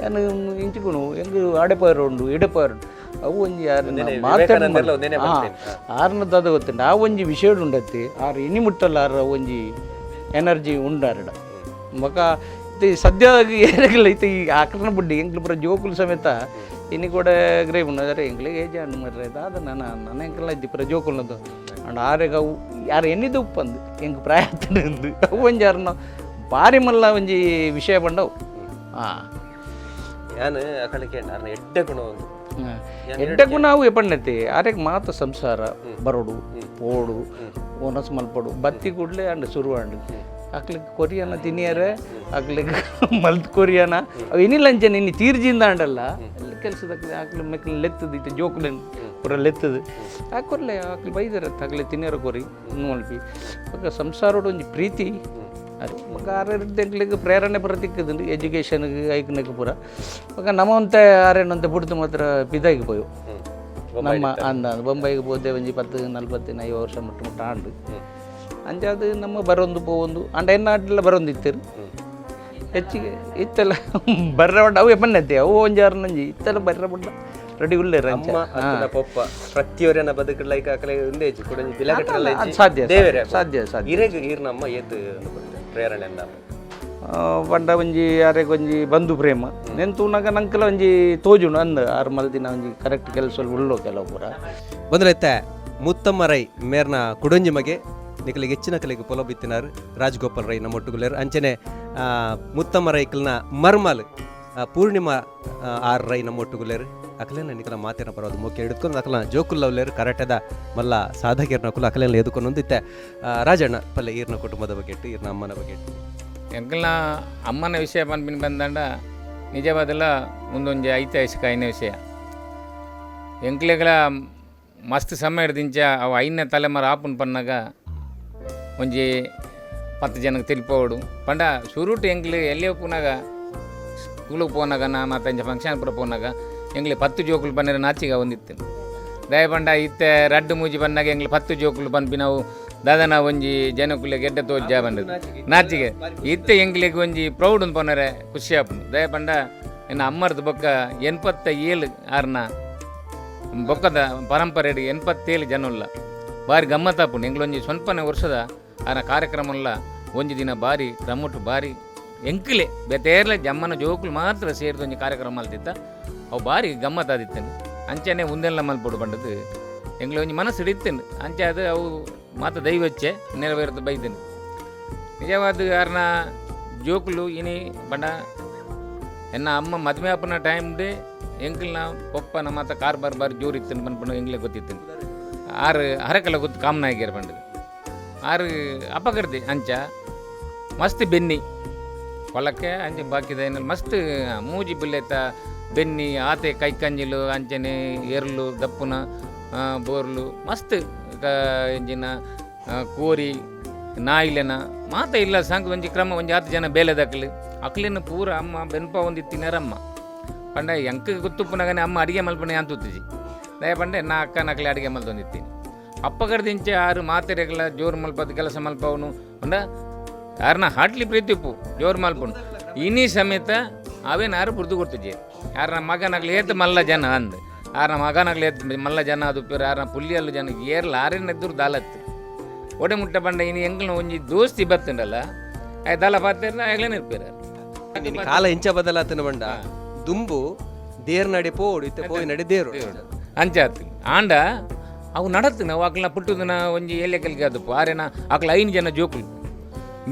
ಯಾನ್ ಇಂಚಿಕೊನು ಎಂಕ್ ಆಡೆ ಪೋಯರ್ ಉಂಡು ಇಡೆ ಪೋಯರ್ ಉಂಡು. ಅವು ಒಂಜಿ ಆರ್ನ ವಿವೇಕಾನಂದೆರ್ಲ ಒಂದೇನೆ. ಆರ್ನ ದಾದ ಗೊತ್ತುಂಡು, ಆ ಒಂಜಿ ವಿಷಯ ಉಂಡತ್ತಿ ಆರ್ ಇನಿ ಮುಟ್ಟಲ್ಲ ಆರ ಒಂಜಿ ಎನರ್ಜಿ ಉಂಡು ಆರಡ. ಬೊಕ ಇತ್ತೆ ಸದ್ಯ ಏರೆಗ್ಲ ಇತ್ತೆ ಈ ಆಕರ್ನ ಬುಡ್ಡಿ ಎಂಕ್ಲು ಪೂರ ಜೋಕುಲು ಸಮೇತ ಇನಿ ಕೂಡ ಗ್ರೇ ಉಂಡು. ಎಂಕ್ಲೆಗ್ ಏಜ್ ಆಂಡ್ ಮರ್ರೆ, ದಾದ ನನ ನನ ಎಂಕಲ್ಲ ಇದ್ದಿ ಪೂರ ಜೋಕುಲ್ನದು ಅಂಡ್ ಆರೆಗ್ ಅವು ಯಾರು ಎನ್ನಿದ ಉಪ್ಪಂದು ಎಂಕ್ ಪ್ರಾಯ ಆತುಂಡು. ಅವು ಒಂಜಿ ಆರ್ನ ಬಾರಿ ಮಲ್ಲ ಒಂಜಿ ವಿಷಯ ಪಂಡವು. ಹಾಂ. ಯಾನ್ ಅಕಲೆ ಕೇಂಡ ಅರ್ನ ಎಡ್ಡೆ ಗುಣ ಒಂದು. ಎಡ್ಡೆ ಗುಣ ಅವು ಎಪಣ್ಣತೆ ಆರೆಗ್ ಮಾತ ಸಂಸಾರ ಬರೋಡು ಪೋಡು ಒನಸ್ ಮಲ್ಪೊಡು ಬತ್ತಿ ಕೂಡ್ಲೆ ಅಂಡ್ ಶುರು ಆಂಡ್ ಅಕ್ಲೆಗ್ ಕೊರಿಯನ ತಿನಿಯರೆ ಅಕ್ಲೆಗ್ ಮಲ್ತ್ ಕೊರಿಯನ ಅವು ಏನಿಲ್ಲ ಅಂಚನೆ ಇನ್ನು ತೀರ್ಜಿಂದ ಆಂಡಲ್ಲ ಕೆಲಸದಕ್ಲೆ ಅಕ್ಲೆ ಮೆಕ್ಲೆ ಲೆತ್ತದು ಇತ್ತೆ ಜೋಕುಲೆನ್ ಪೂರ ಲೆತ್ತದು ಆಕೊರ್ಲೆ ಅಕ್ಲೆ ಬೈದರ ಅಕ್ಲೆ ತಿನಿಯರ ಕೊರಿ ಇನ್ನು ಮಲ್ಪಿ. ಬೊಕ ಸಂಸಾರೊಡು ಒಂಜಿ ಪ್ರೀತಿ. ಅರೆ ಬೊಕ ಆರೆರ್ದ್ ಎಂಕ್ಲೆಗ್ ಪ್ರೇರಣೆ ಪೂರ ತಿಕ್ಕುದುಂಡು ಎಜುಕೇಷನ್ಗೆ ಐಕ್ನೆಗ್ ಪೂರ. ಬೊಕ ನಮವಂತೆ ಆರೆನಂತೆ ಬುಡ್ದು ಮಾತ್ರ ಪಿದಾಯಿಗ್ ಪೋಯೋ ನಮ್ಮ ಅಂದ ಬೊಂಬೈಗೆ ಪೋದೆ ಒಂಜಿ 10 40 50 ವರ್ಷ ಮುಟ್ಟು ಮುಟ್ಟ ಆಂಡ್. ಅಂಚಾದ್ ನಮ್ಮ ಬರೊಂದು ಪೋವೊಂದು ಆಂಡ ಎನ್ನಾಡ್ಲ ಬರೊಂದಿತ್ತೆರ್ ಹೆಚ್ಚಿಗೆ ಇತ್ತೆಲ್ಲ ಬರ್ರ ಬಡ್ಡ ಅವು ಎಪ್ಪನ್ನತ್ತೆ ಅವು ಒಂಜಾರು ನಂಜಿ ಇತ್ತೆಲ್ಲ ಬರ್ರ ಬಡ್ಡ ರೆಡಿ ಉಲ್ಲೇರ್ ಅಂಚ. ಅಮ್ಮ ಅತ್ತನ ಪೊಪ್ಪ ಪ್ರತಿಯೊರಿಯನ ಬದುಕು ಲೈಕ್ ಅಕಲೆ ಉಂದೇಜಿ ಕುಡೊಂಜಿ ಬಿಲೆ ಕಟ್ಟರೆಲ ಅದು ಇಜ್ಜಿ. ಸಾಧ್ಯ, ದೇವೆರೆ ಸಾಧ್ಯ, ಸಾಧ್ಯ. ಇರೆಗ್ ಈರ್ನ ಅಮ್ಮ ಏತ್ ಪ್ರೇರಣೆ ಅಂದ? ಪಂಡ ಒಂಜಿ ಯಾರೆಗ್ ಒಂಜಿ ಬಂಧು ಪ್ರೇಮ ನೆನ್ ತೂನಗ ನಂಕಲ ಒಂಜಿ ತೋಜುಂಡು ಅಂದ್ ಆರ್ ಮಲ್ದಿನ ಒಂಜಿ ಕರೆಕ್ಟ್ ಕೆಲಸ ಉಳ್ಳೋ ಕೆಲವು ಪೂರ. ಬಂದ್ರೆ ಮುತ್ತಮ್ಮ ರೈ ಮೇರ್ನ ಕುಡೊಂಜಿ ಮಗೆ ನಿಕಲಿಗೆ ಹೆಚ್ಚಿನ ಕಲೆಗೆ ಪೊಲ ಬಿತ್ತಿನಾರ್ ರಾಜಗೋಪಾಲ್ ರೈ ನಮ್ಮ ಒಟ್ಟುಗುಲೇರ್. ಅಂಚನೆ ಮುತ್ತಮ್ಮ ರೈಕಲ್ನ ಮರ್ಮಲ್ ಪೂರ್ಣಿಮಾ ಆರ್ ರೈ ನಮ್ಮ ಒಟ್ಟುಗುಲೇರ್. ಅಕಲೇನ ನಿಕಲ ಮಾತಿನ ಪರವಾದ ಮುಖ್ಯ ಹಿಡಿದುಕೊಂಡು ಅಕಲ ಜೋಕುಲ್ಲವ್ಲೇರ್ ಕರಾಟೆದ ಮಲ್ಲ ಸಾಧಕಿಯರ್ನ ಕುಲ ಅಕಲೆಲ್ಲ ಎದುಕೊಂಡು ಇತ್ತೆ. ರಾಜಣ್ಣ ಪಲ್ಲೆ ಈರ್ನ ಕುಟುಂಬದ ಬಗ್ಗೆ ಇಟ್ಟು ಈರ್ನ ಅಮ್ಮನ ಬಗ್ಗೆ ಇಟ್ಟು. ಎಂಕಲ್ನ ಅಮ್ಮನ ವಿಷಯ ಪನ್ಪಿನ ಬಂದಂಡ ನಿಜವಾದೆಲ್ಲ ಮುಂದೊಂಜಿ ಐತಿಹಾಸಿಕ ಐನ ವಿಷಯ. ಎಂಕ್ಲೆಗಳ ಮಸ್ತ್ ಸಮಯ ಹಿಡ್ದಿಂಚ ಅವು ಐದನೇ ತಲೆಮಾರು ಆಪುನ್ ಪನ್ನಾಗ ಒಂಜಿ 10 ಜನಕ್ಕೆ ತಿಳಿಪೋಡು ಪಂಡ ಸುರುಟು ಎಂಕ್ಲು ಎಲ್ಲಿ ಪೋನಾಗ ಸ್ಕೂಲಿಗೆ ಪೋನಾಗ ನಾ ಮತ್ತು ಇಂಚ ಫಂಕ್ಷನ್ ಪೂರ ಪೋನಾಗ ಎಂಗ್ಲಿ 10 ಜೋಕುಲು ಪನ್ನೆರ ನಾಚಿಗ ಒಂದಿತ್ತು. ದಯ ಪಂಡ ಇತ್ತೆ ರಡ್ಡು ಮೂಜಿ ಬನ್ನಾಗ ಎಂಗ್ಲಿ 10 ಜೋಕುಲು ಪನ್ಪಿ ನಾವು ದಾದನ ಒಂಜಿ ಜನಕುಲೆ ಗೆಡ್ಡೆ ತೋಜ ಬಂದದ್ದು ನಾಚಿಗೆ. ಇತ್ತೆ ಎಂಗ್ಲಿಗೆ ಒಂಜಿ ಪ್ರೌಡ್ ಒಂದು ಪನ್ನರೆ ಖುಷಿ ಆಪುಂಡು. ದಯ ಪಂಡ ಎನ್ನ ಅಮ್ಮರ್ದು ಬೊಕ್ಕ 87 ಆರ್ನ ಬೊಕ್ಕದ ಪರಂಪರೆ 87 ಜನ ಉಲ್ಲ ಬಾರಿ ಗಮ್ಮತ್ತಾಪುಂಡು. ಎಂಗ್ಲೊಂಜಿ ಸ್ವಲ್ಪನೇ ವರ್ಷದ ಆನ ಕಾರ್ಯಕ್ರಮ ಉಲ್ಲ ಒಂಜಿ ದಿನ ಬಾರಿ ಕ್ರಮಟು ಬಾರಿ ಎಂಕ್ಲೆ ಬೇತೇರ್ಲೆ ಜಮ್ಮನ ಜೋಕುಲು ಮಾತ್ರ ಸೇರಿದ ಒಂಜಿ ಕಾರ್ಯಕ್ರಮ ಮಲ್ತಿತ್ತ ಅವು ಬಾರಿ ಗಮ್ಮತ್ತಾದಿತ್ತೇನೆ. ಅಂಚನೆ ಉಂದೆಲ್ಲ ಮಲ್ಪೊಡು ಪಂಡದು ಎಂಗ್ಲೆ ಒಂಜಿ ಮನಸ್ಸು ಹಿಡಿತೇನೆ. ಅಂಚೆ ಅದು ಅವು ಮಾತ ದೈವಚ್ಚೆ ನೆರವೇರ್ದು ಬೈದೇನೆ. ನಿಜವಾದ ಆರ್ನ ಜೋಕುಲು ಇನಿ ಬಂಡ ಎನ್ನ ಅಮ್ಮ ಮದುವೆ ಆಪುನ ಟೈಮ್ ಡೇ ಎಂಕಲ್ನ ಪೊಪ್ಪನ ಮಾತ ಕಾರ್ ಬಾರ್ ಬಾರ್ ಜೋರು ಇತ್ತು ಪನ್ಪುನ ಎಂಗ್ಲೆ ಗೊತ್ತಿತ್ತು. ಆರು ಹರಕಲ ಗೊತ್ತು ಕಾಮನಾಯ್ಕರ್ ಪಂಡದು ಆರು ಅಪಕರ್ದೆ ಅಂಚ ಮಸ್ತ್ ಬೆನ್ನಿ ಹೊಲಕ್ಕೆ ಅಂಚೆ ಬಾಕಿದ ಏನಲ್ಲಿ ಮಸ್ತ್ ಮೂಜಿ ಬಿಲ್ಲೆತ್ತ ಬೆನ್ನಿ ಆತೆ ಕೈಕಂಜಿಲು ಅಂಚನೆ ಎರ್ಲು ದಪ್ಪುನ ಬೋರ್ಲು ಮಸ್ತ್ ಎಂಜಿನ ಕೋರಿ ನಾಯಿಲೆನ ಮಾತ ಇಲ್ಲ ಸಂಕ ಒಂಜಿ ಕ್ರಮ ಒಂಜಿ 10 ಜನ ಬೇಲೆದಕ್ಲು ಅಕ್ಲಿನ ಪೂರ ಅಮ್ಮ ಬೆನ್ಪ ಒಂದಿತ್ತಿನರಮ್ಮ ಪಂಡ ಎಂಕ್ ಗೊತ್ತುಪ್ಪುನಗನೆ ಅಮ್ಮ ಅಡಿಗೆ ಮಲ್ಪನೆ ಅಂತುತ್ತಿಜಿ. ದಯ ಪಂಡೆ ನಾ ಅಕ್ಕ ನಕ್ಲೆ ಅಡಿಗೆ ಮಲ್ತೊಂದಿತ್ತೀನಿ. ಅಪ್ಪಗರ್ದಿಂಚೆ ಆರು ಮಾತೆರೆಗಳ ಜೋರು ಮಲ್ಪದ ಕೆಲಸ ಮಲ್ಪವನು ಪಂಡ ಯಾರನ್ನ ಹಾಟ್ಲಿ ಪ್ರೀತಿ ಉಪ್ಪು ಜೋರು ಮಲ್ಪುನು ಇನಿ ಸಮೇತ ಅವೇನಾರು ಬುರ್ದು ಕೊಡ್ತಿದ್ದೆ. ಯಾರನ್ನ ಮಗನಾಗ್ಲಿ ಏತ್ ಮಲ್ಲ ಜನ ಅಂದ್ ಯಾರನ್ನ ಮಗನಾಗ್ಲಿ ಏತ್ ಮಲ್ಲ ಜನ ಅದು ಪೇರು ಯಾರನ್ನ ಪುಲ್ಲಿಯಲ್ಲು ಜನ ಏರ್ಲ ಆರೇನ ಎದುರು ದಾಲತ್ತು ಒಡೆ ಮುಟ್ಟ ಬಂಡ ಇನಿ ಎಂಗ್ಲ ಒಂಜಿ ದೋಸ್ತಿ ಬತ್ತುಂಡಲ್ಲ ದಾಲ ಪಾತೇರ್ನ ಆಗ್ಲೇ ಇರ್ಪೇರ. ನಿನ್ನ ಕಾಲ ಇಂಚ ಬದಲಾತನ ಬಂಡ ದುಂಬು ದೇರ್ ನಡೆ ಪೋಡು ಇತ್ತೆ ಪೋಯಿ ನಡೆ ದೇರು ಅಂಚಾತು ಆಂಡ ಅವು ನಡತ್ತು ನಾವು ಅಕ್ಲ ಪುಟ್ಟುದನ ಒಂಜಿ ಏಲೆ ಕಲ್ಗೆ ಅದಪ್ಪು ಆರೇನ ಅಕ್ಲ 5 ಜನ ಜೋಕುಲು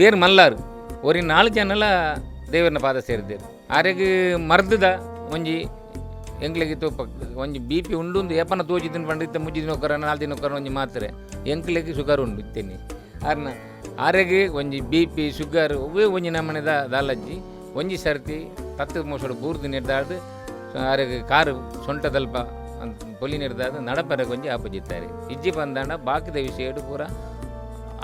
ಬೇರೆ ಮಲ್ಲಾರು ಒರಿ 4 ಜನಲ ದೇವರನ್ನ ಪಾದ ಸೇರಿದ್ದೇರು. ಆರೆಗ್ ಮರ್ದದ ಒಂಜಿ ಎಂಕ್ಲೆಗೆ ತೂಪ ಒಂಜಿ ಬಿ ಪಿ ಉಂಡು ಏಪನ ತೋಜಿದಿನ ಪಂಡ ಇತ್ತೆ ಮುಜ್ಜಿ ದಿನೊಕ್ಕರ 4 ದಿನೊಕ್ಕರ ಒಂಜಿ ಮಾತ್ರೆ ಎಂಕ್ಲೆಗೆ ಶುಗರ್ ಉಂಡು ಇತ್ತೇನೆ ಆರ್ನ ಆರೆಗೆ ಒಂಜಿ ಬಿ ಪಿ ಶುಗರ್ ಒವ್ವೇ ಒಂಜಿ ನಮನೆದ ದಾಲಜ್ಜಿ ಒಂಜಿ ಸರ್ತಿ ತತ್ತು ಮೋಸಡು ಬೂರ್ದು ನಿರ್ದಾಡ್ದು ಆರೆಗೆ ಕಾರು ಸೊಂಟದಲ್ಪ ಪೊಲಿ ನಿರ್ದಾದ ನಡಪರೆಗೆ ಒಂಜಿ ಆಪೋಜಿತ್ತಾರೆ ಇಜ್ಜಿ ಬಂದಾಂಡ ಬಾಕಿದ ವಿಷಯಡು ಪೂರ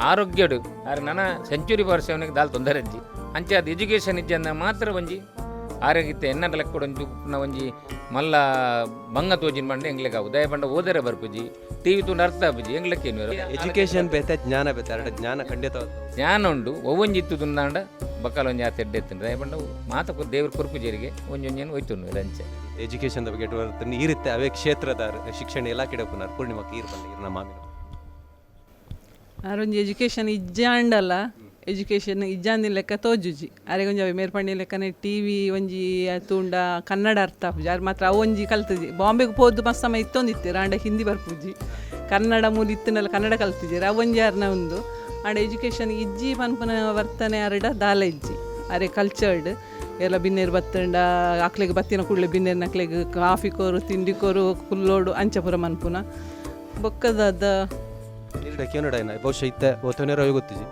ಆರೋಗ್ಯಡು ಆರೆ ನನ ಸೆಂಚುರಿ ವರ್ಷವನಿಗೆ ದಾಲ್ ತೊಂದರೆ ಅಜ್ಜಿ ಅಂಚೆ ಅದು ಎಜುಕೇಷನ್ ಇಜ್ಜಿ ಅಂದ ಮಾತ್ರ ಒಂಜಿ ಆರೋಗ್ಯ ಎನ್ನ ಲೆಕ್ಕ ಒಂಜಿ ಒಂಜಿ ಮಲ್ಲ ಬಂಗ ತೋಜಿನ ಬಂಡೆ ಎಂಗ್ಲೆಗ್ ಉದಯ ಬಂಡ ಓದರೆ ಬರ್ಪುಜಿ ಟಿವಿ ತೂಂಡ ಅರ್ಥ ಆಪುಜಿ ಎಂಗ್ಲಕ್ಕೆ ಎಜುಕೇಶನ್ ಬೇತೆ ಜ್ಞಾನ ಬೇತೆ ಎರಡು ಜ್ಞಾನ ಖಂಡಿತ ಜ್ಞಾನ ಉಂಡು ಒವ್ವೊಂಜಿ ಇತ್ತು ದುಂದಾಂಡ ಬಕ್ಕಲ ಒಂಜಿ ಆತ ಎಡ್ಡೆ ಎತ್ತುಂಡು ದಯ ಬಂಡ ಮಾತ ದೇವ್ರ ಕೊರ್ಪುಜರಿಗೆ ಒಂಜೊಂಜೇನು ಹೋಯ್ತು ಅಂಚೆ ಎಜುಕೇಶನ್ ಬಗ್ಗೆ ಈ ರೀತಿ ಅವೇ ಕ್ಷೇತ್ರದ ಶಿಕ್ಷಣ ಇಲಾಖೆ ಪುನರ್ ಪೂರ್ಣಿಮಕ್ಕೆ ಈರ್ ಬಲ್ಲ ಈರ್ನ ಮಾಮಿನ ಆರೊಂಜಿ ಎಜುಕೇಷನ್ ಇಜ್ಜಾಂಡಲ ಎಜುಕೇಷನ್ ಇಜ್ಜಾಂದಿನ ಲೆಕ್ಕ ತೋಜುಜಿ ಅರೆಗೊಂಜಿ ಅವೆ ಮೇರ್ಪಂಡಿ ಲೆಕ್ಕನೆ ಟಿ ವಿ ಒಂಜಿ ತೂಂಡ ಕನ್ನಡ ಅರ್ಥ ಆಪುಜಿ ಆರ್ ಮಾತ್ರ ಅವು ಒಂಜಿ ಕಲ್ತುಜಿ ಬಾಂಬೆಗೆ ಪೋದು ಮಸ್ತ್ ಸಮಯ ಇತ್ತೊಂದಿತ್ತು ಆಂಡ ಹಿಂದಿ ಬರ್ಪುಜಿ ಕನ್ನಡ ಮೂಲ ಇತ್ತಿನಲ್ಲ ಕನ್ನಡ ಕಲ್ತಿದ್ದೀರ ಅವು ಒಂಜಿ ಆರ್ನ ಒಂದು ಆಂಡ ಎಜುಕೇಷನ್ ಇಜ್ಜಿ ಪನ್ಪುನ ವರ್ತನೆ ಅರಡ ದಾಲ ಇಜ್ಜಿ ಅರೆ ಕಲ್ಚರ್ಡ್ ಎಲ್ಲ ಬಿನ್ನೇರು ಬತ್ತಂಡ ಅಕ್ಲೆಗ್ ಬತ್ತಿನ ಕೂಡಲೇ ಬಿನ್ನೇರು ನಕ್ಲೆಗ್ ಕಾಫಿ ಕೋರು ತಿಂಡಿ ಕೋರು ಕುಲ್ಲೋಡು ಅಂಚಪುರ ಮನ್ಪುನ ಬೊಕ್ಕದ ಕೇನಡ ಬಹುಶಃ ಇತ್ತೆ ಒತ್ತೊನೇರೋ ಗೊತ್ತಿಜಿ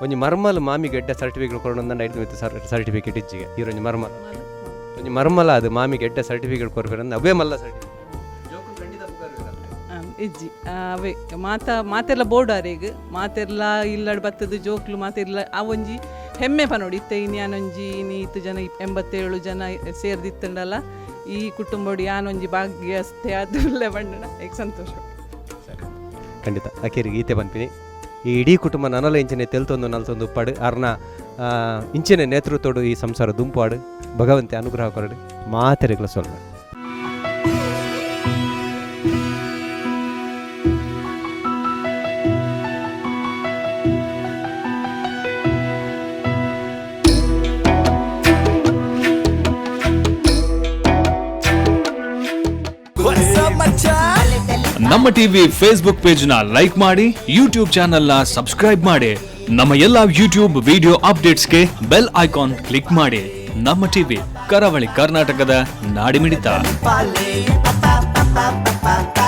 ಒಂಜಿ ಮರ್ಮಲ್ ಮಾಮಿ ಗೆಡ್ಡೆ ಸರ್ಟಿಫಿಕೇಟ್ ಕೊರೊಂದು ಐದು ಮಿತ್ತು ಸರ್ಟಿಫಿಕೇಟ್ ಇಜ್ಜಿಗೆ ಈರೊಂಜಿ ಮರ್ಮಲ್ ಒಂಜಿ ಮರ್ಮಲ ಅದು ಮಾಮಿ ಗೆಡ್ಡೆ ಸರ್ಟಿಫಿಕೇಟ್ ಕೊರ್ಪೇರಂದು ಅವೇ ಮಲ್ಲ ಸರ್ಟಿಫಿಕೇಟ್ ಇಜ್ಜಿ ಅವೇ ಮಾತ ಮಾತೆಲ್ಲ ಬೋರ್ಡ್ ಅರೆಗ್ ಮಾತೆಲ್ಲ ಇಲ್ಲಡ್ ಬತ್ತದ ಜೋಕ್ಲು ಮಾತೆಲ್ಲ ಆ ಒಂಜಿ ಹೆಮ್ಮೆ ಪನೋಡು ಇತ್ತೆ ಇನಿ ಯಾನೊಂಜಿ ಇನಿ ಇತ್ತು ಜನ 87 ಜನ ಸೇರ್ದಿತ್ತಂಡಲ್ಲ ಈ ಕುಟುಂಬಡು ಯಾನೊಂಜಿ ಭಾಗ್ಯಸ್ಥೆ ಅದು ಉಲ್ಲೆ ಬಂಡಣ ಈಗ ಸಂತೋಷ. ಖಂಡಿತ ಅಕೇರಿಗೆ ಈತೆ ಪನ್ಪಿನಿ ಈ ಇಡೀ ಕುಟುಂಬ ನನಲ ಇಂಚಿನೆ ತೆಲ್ತೊಂದು ನಲ್ತೊಂದು ಪಡು ಅರ್ನ ಇಂಚಿನ ನೇತೃತ್ವಡು ಈ ಸಂಸಾರ ದುಂಪಾಡು ಭಗವಂತೆ ಅನುಗ್ರಹ ಕೊರಡು ಮಾತೆರೆಗ್ಲ ಸೊಲ್ಮೆ. ನಮ್ಮ ಟಿವಿ ಫೇಸ್ಬುಕ್ ಪೇಜ್ ನ ಲೈಕ್ ಮಾಡಿ, ಯೂಟ್ಯೂಬ್ ಚಾನೆಲ್ ನ ಸಬ್ಸ್ಕ್ರೈಬ್ ಮಾಡಿ, ನಮ್ಮ ಎಲ್ಲಾ ಯೂಟ್ಯೂಬ್ ವಿಡಿಯೋ ಅಪ್ಡೇಟ್ಸ್ಗೆ ಬೆಲ್ ಐಕಾನ್ ಕ್ಲಿಕ್ ಮಾಡಿ. ನಮ್ಮ ಟಿವಿ, ಕರಾವಳಿ ಕರ್ನಾಟಕದ ನಾಡಿಮಿಡಿತ. Pa pa pa pa pa.